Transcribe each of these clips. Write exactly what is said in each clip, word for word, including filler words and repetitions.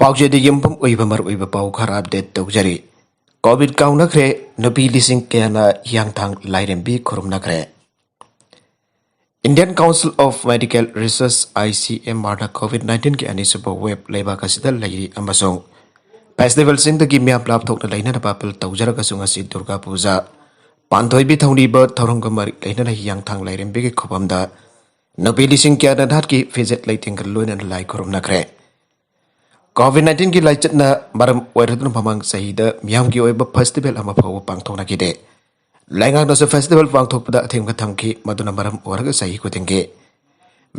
ꯄꯥꯎꯆꯦꯗ ꯌꯨꯝꯐꯝ ꯑꯣꯏꯕ ꯃꯔꯨꯑꯣꯏꯕ ꯄꯥꯎ ꯈꯔ ꯑꯞꯗꯦꯠ ꯇꯧꯖꯔꯤ꯫ ꯀꯣꯚꯤꯗ ꯀꯥꯎꯅꯈ꯭ꯔꯦ, ꯅꯨꯄꯤ ꯂꯤꯁꯤꯡ ꯀꯌꯥꯅ ꯍꯤꯌꯥꯡꯊꯥꯡ ꯂꯥꯏꯔꯦꯝꯕꯤ ꯈꯨꯔꯨꯝꯅꯈ꯭ꯔꯦ꯫ Indian Council of Medical Research, I C M R ꯅ ꯀꯣꯚꯤꯗ ꯅꯥꯏꯟꯇꯤꯟꯒꯤ ꯑꯅꯤꯁꯨꯕ ꯋꯦꯕ ꯂꯩꯕꯥꯛ ꯑꯁꯤꯗ ꯂꯩꯔꯤ ꯑꯃꯁꯨꯡ ꯐꯦꯁꯇꯤꯚꯦꯜꯁꯤꯡꯗꯒꯤ ꯃꯤꯌꯥꯝ ꯂꯥꯞꯊꯣꯛꯅ ꯂꯩꯅꯅꯕ ꯑꯥꯄꯤꯜ ꯇꯧꯖꯔꯒꯁꯨ, ꯉꯁꯤ ꯗꯨꯔꯒꯥ ꯄꯨꯖꯥ ꯄꯥꯟꯊꯣꯏꯕꯤ ꯊꯧꯅꯤꯕ ꯊꯧꯔꯝꯒ ꯃꯔꯤ ꯂꯩꯅꯅ ꯍꯤꯌꯥꯡꯊꯥꯡ ꯂꯥꯏꯔꯦꯝꯕꯤꯒꯤ ꯈꯨꯕꯝꯗ ꯅꯨꯄꯤ ꯂꯤꯁꯤꯡ ꯀꯌꯥꯅ ꯅꯥꯠꯀꯤ ꯐꯤꯖꯦꯠ ꯂꯩꯇꯦꯡꯒ ꯂꯣꯏꯅꯅ ꯂꯥꯏ ꯈꯨꯔꯨꯝꯅꯈ꯭ꯔꯦ꯫ ꯀꯣꯚꯤꯗ ꯅꯥꯏꯟꯇꯤꯟꯒꯤ ꯂꯥꯏꯆꯠꯅ ꯃꯔꯝ ꯑꯣꯏꯔꯗꯨꯅ ꯃꯃꯥꯡ ꯆꯍꯤꯗ ꯃꯤꯌꯥꯝꯒꯤ ꯑꯣꯏꯕ ꯐꯦꯁꯇꯤꯚꯦꯜ ꯑꯃ ꯐꯥꯎꯕ ꯄꯥꯡꯊꯣꯛꯅꯈꯤꯗꯦ꯫ ꯂꯩꯉꯥꯛꯅꯁꯨ ꯐꯦꯁꯇꯤꯚꯦꯜ ꯄꯥꯡꯊꯣꯛꯄꯗ ꯑꯊꯤꯡꯕ ꯊꯝꯈꯤ, ꯃꯗꯨꯅ ꯃꯔꯝ ꯑꯣꯏꯔꯒ ꯆꯍꯤ ꯈꯨꯗꯤꯡꯒꯤ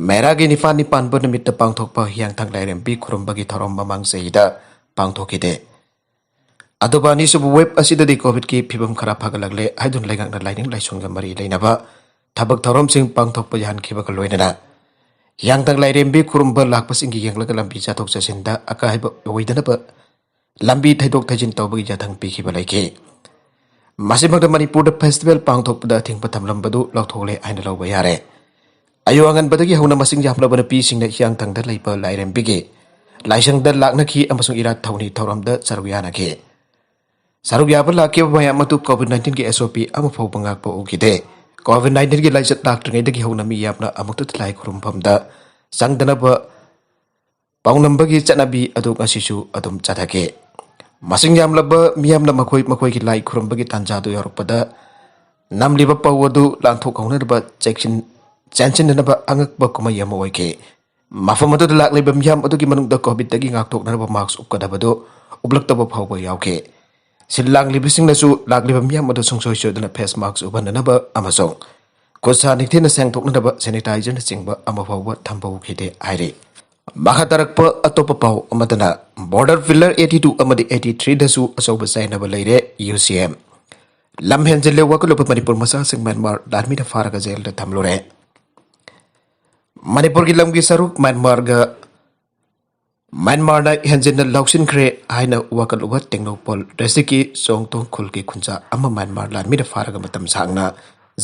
ꯃꯦꯔꯥꯒꯤ ꯅꯤꯄꯥꯟ ꯅꯤ ꯄꯥꯟꯕ ꯅꯨꯃꯤꯠꯇ ꯄꯥꯡꯊꯣꯛꯄ ꯍꯤꯌꯥꯡꯊꯥꯡ ꯂꯥꯏꯔꯦꯝꯕꯤ ꯈꯨꯔꯨꯝꯕꯒꯤ ꯊꯧꯔꯝ ꯃꯃꯥꯡ ꯆꯍꯤꯗ ꯄꯥꯡꯊꯣꯛꯈꯤꯗꯦ꯫ ꯑꯗꯨꯕꯨ ꯑꯅꯤꯁꯨꯕ ꯋꯦꯕ ꯑꯁꯤꯗꯗꯤ ꯀꯣꯚꯤꯗꯀꯤ ꯐꯤꯕꯝ ꯈꯔ ꯐꯒꯠꯂꯛꯂꯦ ꯍꯥꯏꯗꯨꯅ ꯂꯩꯉꯥꯛꯅ ꯂꯥꯏꯅꯤꯡ ꯂꯥꯏꯁꯣꯟꯒ ꯃꯔꯤ ꯂꯩꯅꯕ ꯊꯕꯛ ꯊꯧꯔꯝꯁꯤꯡ ꯄꯥꯡꯊꯣꯛꯄ ꯌꯥꯍꯟꯈꯤꯕꯒ ꯂꯣꯏꯅꯅ ꯍꯤꯌꯥꯡꯊꯥꯡ ꯂꯥꯏꯔꯦꯝꯕꯤ ꯈꯨꯔꯨꯝꯕ ꯂꯥꯛꯄꯁꯤꯡꯒꯤ ꯌꯦꯡꯂꯒ ꯂꯝꯕꯤ ꯆꯠꯊꯣꯛ ꯆꯠꯁꯤꯟꯗ ꯑꯀꯥꯏꯕ ꯑꯣꯏꯗꯅꯕ ꯂꯝꯕꯤ ꯊꯩꯗꯣꯛ ꯊꯩꯖꯤꯟ ꯇꯧꯕꯒꯤ ꯌꯥꯊꯪ ꯄꯤꯈꯤꯕ ꯂꯩꯈꯤ꯫ ꯃꯁꯤꯃꯛꯇ ꯃꯅꯤꯄꯨꯔꯗ ꯐꯦꯁꯇꯤꯚꯦꯜ ꯄꯥꯡꯊꯣꯛꯄꯗ ꯑꯊꯤꯡꯕ ꯊꯝꯂꯝꯕꯗꯨ ꯂꯧꯊꯣꯛꯂꯦ ꯍꯥꯏꯅ ꯂꯧꯕ ꯌꯥꯔꯦ꯫ ꯑꯌꯨꯛ ꯑꯉꯟꯕꯗꯒꯤ ꯍꯧꯅ ꯃꯁꯤꯡ ꯌꯥꯝꯂꯕ ꯅꯨꯄꯤꯁꯤꯡꯅ ꯍꯤꯌꯥꯡꯊꯥꯡꯗ ꯂꯩꯕ ꯂꯥꯏꯔꯦꯝꯕꯤꯒꯤ ꯂꯥꯏꯁꯪꯗ ꯂꯥꯛꯅꯈꯤ ꯑꯃꯁꯨꯡ ꯏꯔꯥꯠ ꯊꯧꯅꯤ ꯊꯧꯔꯝꯗ ꯁꯔꯨꯛ ꯌꯥꯅꯈꯤ꯫ ꯁꯔꯨꯛ ꯌꯥꯕ ꯂꯥꯛꯈꯤꯕ ꯃꯌꯥꯝ ꯑꯗꯨ ꯀꯣꯚꯤꯗ ꯅꯥꯏꯟꯇꯤꯟꯒꯤ S O P ꯑꯃ ꯐꯥꯎꯕ ꯉꯥꯛꯄ ꯎꯈꯤꯗꯦ꯫ ꯀꯣꯚꯤꯗ ꯅꯥꯏꯟꯇꯤꯟꯒꯤ ꯂꯥꯏꯆꯠ ꯂꯥꯛꯇ꯭ꯔꯤꯉꯩꯗꯒꯤ ꯍꯧꯅ ꯃꯤ ꯌꯥꯝꯅ ꯑꯃꯨꯛꯇꯗ ꯂꯥꯏ ꯈꯨꯔꯨꯝꯐꯝꯗ ꯆꯪꯗꯅꯕ ꯄꯥꯎꯅꯝꯕꯒꯤ ꯆꯠꯅꯕꯤ ꯑꯗꯨ ꯉꯁꯤꯁꯨ ꯑꯗꯨꯝ ꯆꯠꯊꯈꯤ꯫ ꯃꯁꯤꯡ ꯌꯥꯝꯂꯕ ꯃꯤꯌꯥꯝꯅ ꯃꯈꯣꯏ ꯃꯈꯣꯏꯒꯤ ꯂꯥꯏ ꯈꯨꯔꯨꯝꯕꯒꯤ ꯇꯥꯟꯖꯥꯗꯨ ꯌꯧꯔꯛꯄꯗ ꯅꯝꯂꯤꯕ ꯄꯧ ꯑꯗꯨ ꯂꯥꯟꯊꯣꯛꯍꯧꯅꯅꯕ ꯆꯦꯛꯁꯤꯟ ꯆꯦꯟꯁꯤꯟꯅꯅꯕ ꯑꯉꯛꯄ ꯀꯨꯝꯍꯩ ꯑꯃ ꯑꯣꯏꯈꯤ꯫ ꯃꯐꯝ ꯑꯗꯨꯗ ꯂꯥꯛꯂꯤꯕ ꯃꯤꯌꯥꯝ ꯑꯗꯨꯒꯤ ꯃꯅꯨꯡꯗ ꯀꯣꯚꯤꯗꯇꯒꯤ ꯉꯥꯛꯊꯣꯛꯅꯅꯕ ꯃꯥꯁ꯭ꯛ ꯎꯞꯀꯗꯕꯗꯨ ꯎꯞꯂꯛꯇꯕ ꯐꯥꯎꯕ ꯌꯥꯎꯈꯤ꯫ ꯁꯤꯜ ꯂꯥꯡꯂꯤꯕꯁꯤꯡꯅꯁꯨ ꯂꯥꯛꯂꯤꯕ ꯃꯤꯌꯥꯝ ꯑꯗꯨ ꯁꯨꯡꯁꯣꯏ ꯁꯣꯏꯗꯅ ꯐꯦꯁ ꯃꯥꯁ꯭ꯛ ꯎꯞꯍꯟꯅꯅꯕ ꯑꯃꯁꯨꯡ ꯈꯨꯠ ꯁꯥ ꯅꯤꯡꯊꯤꯅ ꯁꯦꯡꯗꯣꯛꯅꯅꯕ ꯁꯦꯅꯤꯇꯥꯏꯖꯔꯅꯆꯤꯡꯕ ꯑꯃ ꯐꯥꯎꯕ ꯊꯝꯕ ꯎꯈꯤꯗꯦ ꯍꯥꯏꯔꯤ꯫ ꯃꯈꯥ ꯇꯥꯔꯛꯄ ꯑꯇꯣꯞꯄ ꯄꯥꯎ ꯑꯃꯗꯅ, ꯕꯣꯔꯗꯔ ꯄꯤꯂꯔ eighty two ꯑꯃꯗꯤ eighty three ꯗꯁꯨ ꯑꯆꯧꯕ ꯆꯥꯏꯅꯕ ꯂꯩꯔꯦ, U C M꯫ ꯂꯝ ꯍꯦꯟꯖꯤꯜꯂꯦ ꯋꯥꯀꯠꯂꯨꯕ ꯃꯅꯤꯄꯨꯔ ꯃꯆꯥꯁꯤꯡ ꯃ꯭ꯌꯥꯟꯃꯥꯔ ꯂꯥꯟꯃꯤꯅ ꯐꯥꯔꯒ ꯖꯦꯜꯗ ꯊꯝꯂꯨꯔꯦ꯫ ꯃꯅꯤꯄꯨꯔꯒꯤ ꯂꯝꯒꯤ ꯁꯔꯨꯛ ꯃ꯭ꯌꯥꯟꯃꯥꯔꯒ, ꯃ꯭ꯌꯥꯟꯃꯥꯔꯅ ꯍꯦꯟꯖꯤꯟꯅ ꯂꯧꯁꯤꯟꯈ꯭ꯔꯦ ꯍꯥꯏꯅ ꯋꯥꯀꯠꯂꯨꯕ ꯇꯦꯡꯅꯧꯄꯜ ꯗꯤꯁꯇ꯭ꯔꯤꯛꯀꯤ ꯆꯣꯡꯊꯣꯡ ꯈꯨꯜꯒꯤ ꯈꯨꯟꯖꯥ ꯑꯃ ꯃ꯭ꯌꯥꯟꯃꯥꯔ ꯂꯥꯟꯃꯤꯅ ꯐꯥꯔꯒ ꯃꯇꯝ ꯁꯥꯡꯅ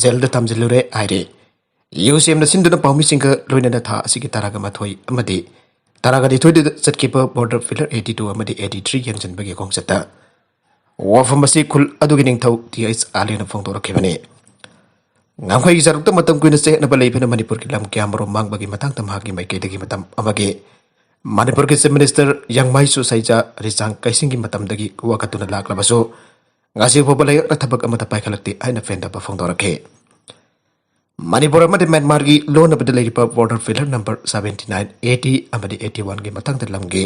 ꯖꯦꯜꯗ ꯊꯝꯖꯤꯜꯂꯨꯔꯦ ꯍꯥꯏꯔꯤ꯫ U C M ꯅ ꯁꯤꯟꯗꯨꯅ ꯄꯥꯎꯃꯤꯁꯤꯡꯒ ꯂꯣꯏꯅꯅ ꯊꯥ ꯑꯁꯤꯒꯤ ꯇꯔꯥꯒ ꯃꯥꯊꯣꯏ ꯑꯃꯗꯤ ꯇꯔꯥꯒ ꯅꯤꯊꯣꯏꯗ ꯆꯠꯈꯤꯕ border pillar eighty two ꯑꯃꯗꯤ eighty three ꯌꯦꯡꯁꯤꯟꯕꯒꯤ ꯈꯣꯡꯆꯠꯇ ꯋꯥꯐꯝ ꯑꯁꯤ ꯈꯨꯜ ꯑꯗꯨꯒꯤ ꯅꯤꯡꯊꯧ ꯇꯤ ꯑꯩꯆ ꯑꯥꯂꯦꯅ ꯐꯣꯡꯗꯣꯔꯛꯈꯤꯕꯅꯤ꯫ ꯉꯝꯈꯩꯒꯤ ꯆꯥꯔꯨꯛꯇ ꯃꯇꯝ ꯀꯨꯏꯅ ꯆꯌꯦꯠꯅꯕ ꯂꯩꯕꯅ ꯃꯅꯤꯄꯨꯔꯒꯤ ꯂꯝ ꯀꯌꯥꯃꯔꯨꯝ ꯃꯥꯡꯕꯒꯤ ꯃꯇꯥꯡꯗ ꯃꯍꯥꯛꯀꯤ ꯃꯥꯏꯀꯩꯗꯒꯤ ꯃꯇꯝ ꯑꯃꯒꯤ ꯃꯅꯤꯄꯨꯔꯒꯤ Chief Minister ꯌꯥꯡꯃꯥꯏꯁꯨ ꯁꯩꯖꯥ ꯔꯤꯆꯥꯡ ꯀꯩꯁꯤꯡꯒꯤ ꯃꯇꯝꯗꯒꯤ ꯋꯥꯀꯠꯇꯨꯅ ꯂꯥꯛꯂꯕꯁꯨ ꯉꯁꯤ ꯐꯥꯎꯕ ꯂꯩꯉꯥꯛꯅ ꯊꯕꯛ ꯑꯃꯠꯇ ꯄꯥꯏꯈꯠꯂꯛꯇꯦ ꯍꯥꯏꯅ ꯄꯦꯟꯗꯕ ꯐꯣꯡꯗꯣꯔꯛꯈꯤ꯫ ꯃꯅꯤꯄꯨꯔ ꯑꯃꯗꯤ ꯃ꯭ꯌꯥꯟꯃꯥꯔꯒꯤ ꯂꯣꯟꯅꯕꯗ ꯂꯩꯔꯤꯕ border pillar number seventy nine eighty ꯑꯃꯗꯤ eighty one ꯒꯤ ꯃꯇꯥꯡꯗ ꯂꯝꯒꯤ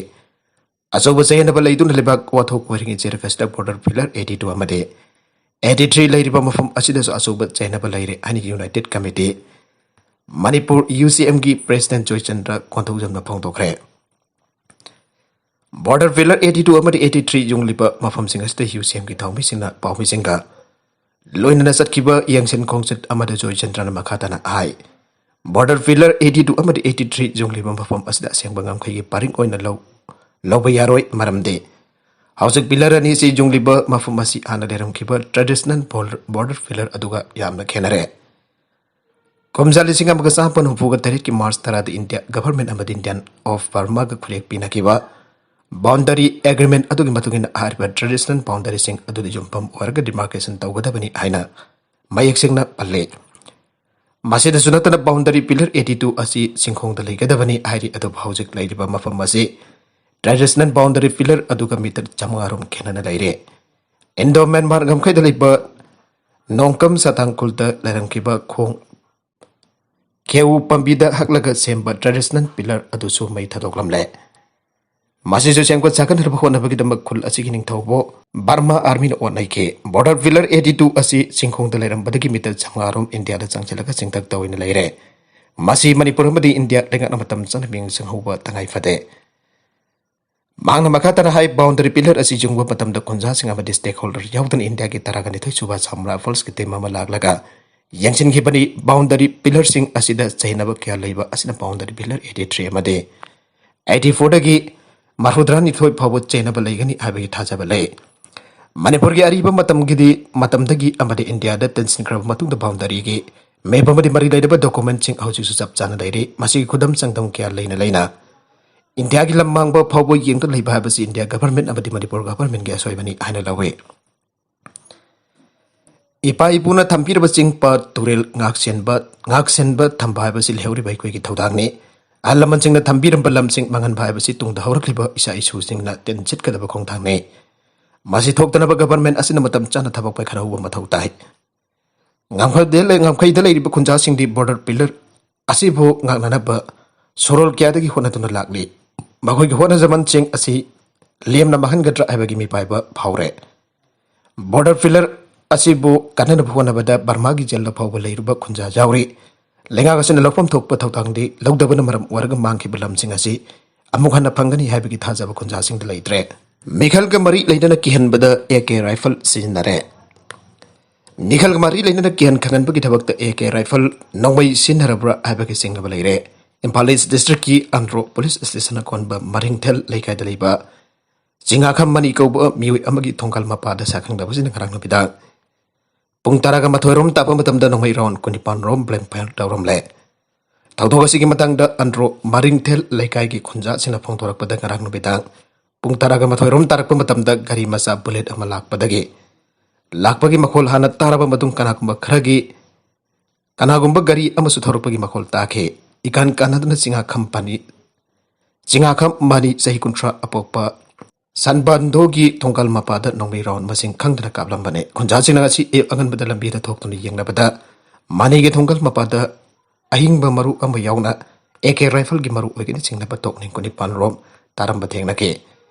ꯑꯆꯧꯕ ꯆꯌꯦꯠꯅꯕ ꯂꯩꯗꯨꯅ ꯂꯩꯕꯥꯛ ꯋꯥꯊꯣꯛ ꯑꯣꯏꯔꯤꯉꯩ ꯆꯦꯔꯐꯦꯁꯇ border pillar eighty two ꯑꯃꯗꯤ eighty three ꯂꯩꯔꯤꯕ ꯃꯐꯝ ꯑꯁꯤꯗꯁꯨ ꯑꯆꯧꯕ ꯆꯌꯦꯠꯅꯕ ꯂꯩꯔꯦ ꯍꯥꯏꯅ United Committee Manipur UCMꯒꯤ President Joychandra ꯀꯣꯟꯊꯧꯖꯝꯅ ꯐꯣꯡꯗꯣꯛꯈ꯭ꯔꯦ꯫ Border pillar eighty two ꯑꯃꯗꯤ eighty three ꯌꯨꯡꯂꯤꯕ ꯃꯐꯝꯁꯤꯡ ꯑꯁꯤꯗ UCMꯒꯤ ꯊꯧꯃꯤꯁꯤꯡꯅ ꯄꯥꯎꯃꯤꯁꯤꯡꯒ ꯂꯣꯏꯅꯅ ꯆꯠꯈꯤꯕ ꯌꯦꯡꯁꯤꯟ ꯈꯣꯡꯆꯠ ꯑꯃꯗ ꯖꯣꯏꯆꯟꯗ꯭ꯔꯅ ꯃꯈꯥ ꯇꯥꯅ ꯍꯥꯏ, border pillar eighty two ꯑꯃꯗꯤ eighty three ꯌꯨꯡꯂꯤꯕ ꯃꯐꯝ ꯑꯁꯤꯗ ꯑꯁꯦꯡꯕ ꯉꯝꯈꯩꯒꯤ ꯄꯔꯤꯡ ꯑꯣꯏꯅ ꯂꯧ-, ꯂꯧꯕ ꯌꯥꯔꯣꯏ꯫ ꯃꯔꯝꯗꯤ ꯍꯧꯖꯤꯛ pillar ꯑꯅꯤ ꯑꯁꯤ ꯌꯨꯡꯂꯤꯕ ꯃꯐꯝ ꯑꯁꯤ ꯍꯥꯟꯅ ꯂꯩꯔꯝꯈꯤꯕ traditional border pillar ꯑꯗꯨꯒ ꯌꯥꯝꯅ ꯈꯦꯠꯅꯔꯦ꯫ ꯀꯨꯝꯖꯥ ꯂꯤꯁꯤꯡ ꯑꯃꯒ ꯆꯥꯃꯥꯄꯟ ꯍꯨꯝꯐꯨꯒ ꯇꯔꯦꯠꯀꯤ March ꯇꯔꯥꯗ India government ꯑꯃꯗꯤ Indian of Burmaꯒ ꯈꯨꯠꯌꯦꯛ ꯄꯤꯅꯈꯤꯕ boundary agreement ꯑꯗꯨꯒꯤ ꯃꯇꯨꯡ ꯏꯟꯅ ꯍꯥꯏꯔꯤꯕ traditional boundaryꯁꯤꯡ ꯑꯗꯨꯗ ꯌꯨꯝꯐꯝ ꯑꯣꯏꯔꯒ demarcation ꯇꯧꯒꯗꯕꯅꯤ ꯍꯥꯏꯅ ꯃꯌꯦꯛ ꯁꯦꯡꯅ ꯄꯜꯂꯤ꯫ ꯃꯁꯤꯗꯁꯨ ꯅꯠꯇꯅ boundary pillar eighty two ꯑꯁꯤ ꯆꯤꯡꯈꯣꯡꯗ ꯂꯩꯒꯗꯕꯅꯤ ꯍꯥꯏꯔꯤ, ꯑꯗꯨꯕꯨ ꯍꯧꯖꯤꯛ ꯂꯩꯔꯤꯕ ꯃꯐꯝ ꯑꯁꯤ traditional boundary pillar ꯑꯗꯨꯒ meter ꯆꯥꯃꯉꯥ ꯔꯣꯝ ꯈꯦꯠꯅꯅ ꯂꯩꯔꯦ꯫ Indo Myanmar ꯉꯝꯈꯩꯗ ꯂꯩꯕ ꯅꯣꯡꯀꯝ ꯁꯥꯇꯥꯡ ꯈꯨꯜꯗ ꯂꯩꯔꯝꯈꯤꯕ ꯈꯣꯡ ꯈꯦꯎ ꯄꯥꯝꯕꯤꯗ ꯍꯛꯂꯒ ꯁꯦꯝꯕ traditional pillar ꯑꯗꯨꯁꯨ ꯃꯩ ꯊꯥꯗꯣꯛꯂꯝꯂꯦ꯫ ꯃꯁꯤꯁꯨ ꯁꯦꯝꯒꯠ ꯁꯥꯒꯠꯅꯕ ꯍꯣꯠꯅꯕꯒꯤꯗꯃꯛ ꯈꯨꯜ ꯑꯁꯤꯒꯤ ꯅꯤꯡꯊꯧꯕꯨ Burma Armyꯅ ꯑꯣꯠ ꯅꯩꯈꯤ꯫ Border pillar eighty two ꯑꯁꯤ ꯆꯤꯡꯈꯣꯡꯗ ꯂꯩꯔꯝꯕꯗꯒꯤ meter ꯆꯥꯃꯉꯥ ꯔꯣꯝ Indiaꯗ ꯆꯪꯁꯤꯜꯂꯒ ꯆꯤꯡꯊꯛꯇ ꯑꯣꯏꯅ ꯂꯩꯔꯦ꯫ ꯃꯁꯤ ꯃꯅꯤꯄꯨꯔ ꯑꯃꯗꯤ India ꯂꯩꯉꯥꯛꯅ ꯃꯇꯝ ꯆꯥꯅ ꯃꯤꯠꯌꯦꯡ ꯆꯪꯍꯧꯕ ꯇꯉꯥꯏ ꯐꯗꯦ꯫ ꯃꯍꯥꯛꯅ ꯃꯈꯥ ꯇꯥꯅ ꯍꯥꯏ, boundary pillar ꯑꯁꯤ ꯌꯨꯡꯕ ꯃꯇꯝꯗ ꯈꯨꯟꯖꯥꯁꯤꯡ ꯑꯃꯗꯤ stakeholder ꯌꯥꯎꯗꯅ Indiaꯒꯤ ꯇꯔꯥꯒ ꯅꯤꯊꯣꯏ ꯁꯨꯕ ꯁꯥꯝꯔꯥ riflesꯀꯤ team ꯑꯃ ꯂꯥꯛꯂꯒ ꯌꯦꯡꯁꯤꯟꯈꯤꯕꯅꯤ꯫ Boundary pillarꯁꯤꯡ ꯑꯁꯤꯗ ꯆꯌꯦꯠꯅꯕ ꯀꯌꯥ ꯂꯩꯕ ꯑꯁꯤꯅ boundary pillar eighty three ꯑꯃꯗꯤ eighty fourꯗꯒꯤ ꯃꯔꯐꯨꯇꯔꯥꯅꯤꯊꯣꯏ ꯐꯥꯎꯕ ꯆꯌꯦꯠꯅꯕ ꯂꯩꯒꯅꯤ ꯍꯥꯏꯕꯒꯤ ꯊꯥꯖꯕ ꯂꯩ꯫ ꯃꯅꯤꯄꯨꯔꯒꯤ ꯑꯔꯤꯕ ꯃꯇꯝꯒꯤꯗꯤ, ꯃꯇꯝꯗꯒꯤ ꯑꯃꯗꯤ Indiaꯗ ꯇꯤꯟꯁꯤꯟꯈ꯭ꯔꯕ ꯃꯇꯨꯡꯗ boundaryꯒꯤ map ꯑꯃꯗꯤ ꯃꯔꯤ ꯂꯩꯅꯕ documentꯁꯤꯡ ꯍꯧꯖꯤꯛꯁꯨ ꯆꯞ ꯆꯥꯅ ꯂꯩꯔꯤ꯫ ꯃꯁꯤꯒꯤ ꯈꯨꯗꯝ ꯆꯥꯡꯗꯝ ꯀꯌꯥ ꯂꯩꯅ ꯂꯩꯅ ꯏꯟꯗꯤꯌꯥꯒꯤ ꯂꯝ ꯃꯥꯡꯕ ꯐꯥꯎꯕ ꯌꯦꯡꯗꯨꯅ ꯂꯩꯕ ꯍꯥꯏꯕꯁꯤ ꯏꯟꯗꯤꯌꯥ ꯒꯚꯔꯟꯃꯦꯟꯠ ꯑꯃꯗꯤ ꯃꯅꯤꯄꯨꯔ ꯒꯚꯔꯟꯃꯦꯟꯠꯀꯤ ꯑꯁꯣꯏꯕꯅꯤ ꯍꯥꯏꯅ ꯂꯧꯏ꯫ ꯏꯄꯥ ꯏꯄꯨꯅ ꯊꯝꯕꯤꯔꯕ ꯆꯤꯡ, ꯄꯥꯠ, ꯇꯨꯔꯦꯜ ꯉꯥꯛꯁꯦꯟꯕ, ꯉꯥꯛꯁꯦꯟꯕ ꯊꯝꯕ ꯍꯥꯏꯕꯁꯤ ꯂꯩꯍꯧꯔꯤꯕ ꯑꯩꯈꯣꯏꯒꯤ ꯊꯧꯗꯥꯡꯅꯤ꯫ ꯑꯍꯜ ꯂꯃꯟꯁꯤꯡꯅ ꯊꯝꯕꯤꯔꯝꯕ ꯂꯝꯁꯤꯡ ꯃꯥꯡꯍꯟꯕ ꯍꯥꯏꯕꯁꯤ ꯇꯨꯡꯗ ꯍꯧꯔꯛꯂꯤꯕ ꯏꯆꯥ ꯏꯁꯨꯁꯤꯡꯅ ꯇꯤꯟ ꯁꯤꯠꯀꯗꯕ ꯈꯣꯡꯊꯥꯡꯅꯤ꯫ ꯃꯁꯤ ꯊꯣꯛꯇꯅꯕ ꯒꯚꯔꯟꯃꯦꯟꯠ ꯑꯁꯤꯅ ꯃꯇꯝ ꯆꯥꯅ ꯊꯕꯛ ꯄꯥꯏꯈꯠꯍꯧꯕ ꯃꯊꯧ ꯇꯥꯏ꯫ ꯉꯝꯈꯩꯗ ꯂꯩ-, ꯉꯝꯈꯩꯗ ꯂꯩꯔꯤꯕ ꯈꯨꯟꯖꯥꯁꯤꯡꯗꯤ ꯕꯣꯔꯗꯔ ꯄꯤꯂꯔ ꯑꯁꯤꯕꯨ ꯉꯥꯛꯅꯅꯕ ꯁꯣꯔꯣꯜ ꯀꯌꯥꯗꯒꯤ ꯍꯣꯠꯅꯗꯨꯅ ꯂꯥꯛꯂꯤ꯫ ꯃꯈꯣꯏꯒꯤ ꯍꯣꯠꯅꯖꯃꯟꯁꯤꯡ ꯑꯁꯤ ꯂꯦꯝꯅ ꯃꯥꯡꯍꯟꯒꯗ꯭ꯔꯥ ꯍꯥꯏꯕꯒꯤ ꯃꯤꯄꯥꯏꯕ ꯐꯥꯎꯔꯦ꯫ ꯕꯣꯔꯗꯔ ꯄꯤꯂꯔ ꯑꯁꯤꯕꯨ ꯀꯟꯅꯅꯕ ꯍꯣꯠꯅꯕꯗ ꯕꯔꯃꯥꯒꯤ ꯖꯦꯜꯗ ꯐꯥꯎꯕ ꯂꯩꯔꯨꯕ ꯈꯨꯟꯖꯥ ꯌꯥꯎꯔꯤ꯫ ꯂꯩꯉꯥꯛ ꯑꯁꯤꯅ ꯂꯧꯐꯝ ꯊꯣꯛꯄ ꯊꯧꯗꯥꯡꯗꯤ ꯂꯧꯗꯕꯅ ꯃꯔꯝ ꯑꯣꯏꯔꯒ ꯃꯥꯡꯈꯤꯕ ꯂꯝꯁꯤꯡ ꯑꯁꯤ ꯑꯃꯨꯛ ꯍꯟꯅ ꯐꯪꯒꯅꯤ ꯍꯥꯏꯕꯒꯤ ꯊꯥꯖꯕ ꯈꯨꯟꯖꯥꯁꯤꯡꯗ ꯂꯩꯇ꯭ꯔꯦ꯫ ꯃꯤꯈꯜꯒ ꯃꯔꯤ ꯂꯩꯅꯅ ꯀꯤꯍꯟꯕꯗ ꯑꯦ ꯀꯦ ꯔꯥꯏꯐꯜ ꯁꯤꯖꯤꯟꯅꯔꯦ꯫ ꯃꯤꯈꯜꯒ ꯃꯔꯤ ꯂꯩꯅꯅ ꯀꯤꯍꯟ ꯈꯪꯍꯟꯕꯒꯤ ꯊꯕꯛꯇ ꯑꯦ ꯀꯦ ꯔꯥꯏꯐꯜ ꯅꯣꯡꯃꯩ ꯁꯤꯖꯤꯟꯅꯔꯕ꯭ꯔꯥ ꯍꯥꯏꯕꯒꯤ ꯆꯤꯡꯅꯕ ꯂꯩꯔꯦ꯫ ꯏꯝꯐꯥꯜ ꯏꯁ꯭ꯠ ꯗꯤꯁꯇ꯭ꯔꯤꯛꯀꯤ ꯑꯟꯗ꯭ꯔꯣ ꯄꯨꯂꯤꯁ ꯁ꯭ꯇꯦꯁꯟ ꯑꯀꯣꯟꯕ ꯃꯔꯤꯡꯊꯦꯜ ꯂꯩꯀꯥꯏꯗ ꯂꯩꯕ ꯆꯤꯉꯥꯈꯝ ꯃꯅꯤ ꯀꯧꯕ ꯃꯤꯑꯣꯏ ꯑꯃꯒꯤ ꯊꯣꯡꯒꯜ ꯃꯄꯥꯗ ꯁꯛꯈꯪꯅꯕꯁꯤꯡꯅ ꯉꯔꯥꯡ ꯅꯨꯃꯤꯗꯥꯡ ꯄꯨꯡ ꯇꯔꯥꯒ ꯃꯥꯊꯣꯏ ꯔꯣꯝ ꯇꯥꯛꯄ ꯃꯇꯝꯗ ꯅꯣꯡꯃꯩ ꯔꯥꯎꯟ ꯀꯨꯟꯅꯤꯄꯥꯟ ꯔꯣꯝ ꯕ꯭ꯂꯦꯡ ꯐꯥꯌꯔ ꯇꯧꯔꯝꯂꯦ꯫ ꯊꯧꯗꯣꯛ ꯑꯁꯤꯒꯤ ꯃꯇꯥꯡꯗ ꯑꯟꯗ꯭ꯔꯣ ꯃꯔꯤꯡꯊꯦꯜ ꯂꯩꯀꯥꯏꯒꯤ ꯈꯨꯟꯖꯥꯁꯤꯡꯅ ꯐꯣꯡꯗꯣꯔꯛꯄꯗ ꯉꯔꯥꯡ ꯅꯨꯃꯤꯗꯥꯡ ꯄꯨꯡ ꯇꯔꯥꯒ ꯃꯥꯊꯣꯏ ꯔꯣꯝ ꯇꯥꯔꯛꯄ ꯃꯇꯝꯗ ꯒꯥꯔꯤ ꯃꯆꯥ ꯕꯨꯂꯦꯠ ꯑꯃ ꯂꯥꯛꯄꯗꯒꯤ, ꯂꯥꯛꯄꯒꯤ ꯃꯈꯣꯜ ꯍꯥꯟꯅ ꯇꯥꯔꯕ ꯃꯇꯨꯡ ꯀꯅꯥꯒꯨꯝꯕ ꯈꯔꯒꯤ, ꯀꯅꯥꯒꯨꯝꯕ ꯒꯥꯔꯤ ꯑꯃꯁꯨ ꯊꯧꯔꯛꯄꯒꯤ ꯃꯈꯣꯜ ꯇꯥꯈꯤ꯫ ꯏꯀꯥꯟ ꯀꯥꯟꯅꯗꯅ ꯆꯤꯉꯥꯈꯝ ꯄꯅꯤ, ꯆꯤꯉꯥꯈꯝ ꯃꯅꯤ ꯆꯍꯤ ꯀꯨꯟꯊ꯭ꯔꯥ ꯑꯄꯣꯛꯄ ꯁꯟꯕꯟꯗꯣꯒꯤ ꯊꯣꯡꯒꯜ ꯃꯄꯥꯗ ꯅꯣꯡꯃꯩ ꯔꯥꯎꯟ ꯃꯁꯤꯡ ꯈꯪꯗꯅ ꯀꯥꯞꯂꯝꯕꯅꯤ꯫ ꯈꯨꯟꯖꯥꯁꯤꯡꯅ ꯉꯁꯤ ꯑꯌꯨꯛ ꯑꯉꯟꯕꯗ ꯂꯝꯕꯤꯗ ꯊꯣꯛꯇꯨꯅ ꯌꯦꯡꯂꯕꯗ ꯃꯅꯤꯒꯤ ꯊꯣꯡꯒꯜ ꯃꯄꯥꯗ ꯑꯍꯤꯡꯕ ꯃꯔꯨ ꯑꯃ ꯌꯥꯎꯅ ꯑꯦ ꯀꯦ ꯔꯥꯏꯐꯜꯒꯤ ꯃꯔꯨ ꯑꯣꯏꯒꯅꯤ ꯆꯤꯡꯅꯕ ꯇꯣꯛ ꯅꯤꯡ ꯀꯨꯟꯅꯤꯄꯥꯟ ꯔꯣꯝ ꯇꯥꯔꯝꯕ ꯊꯦꯡꯅꯈꯤ꯫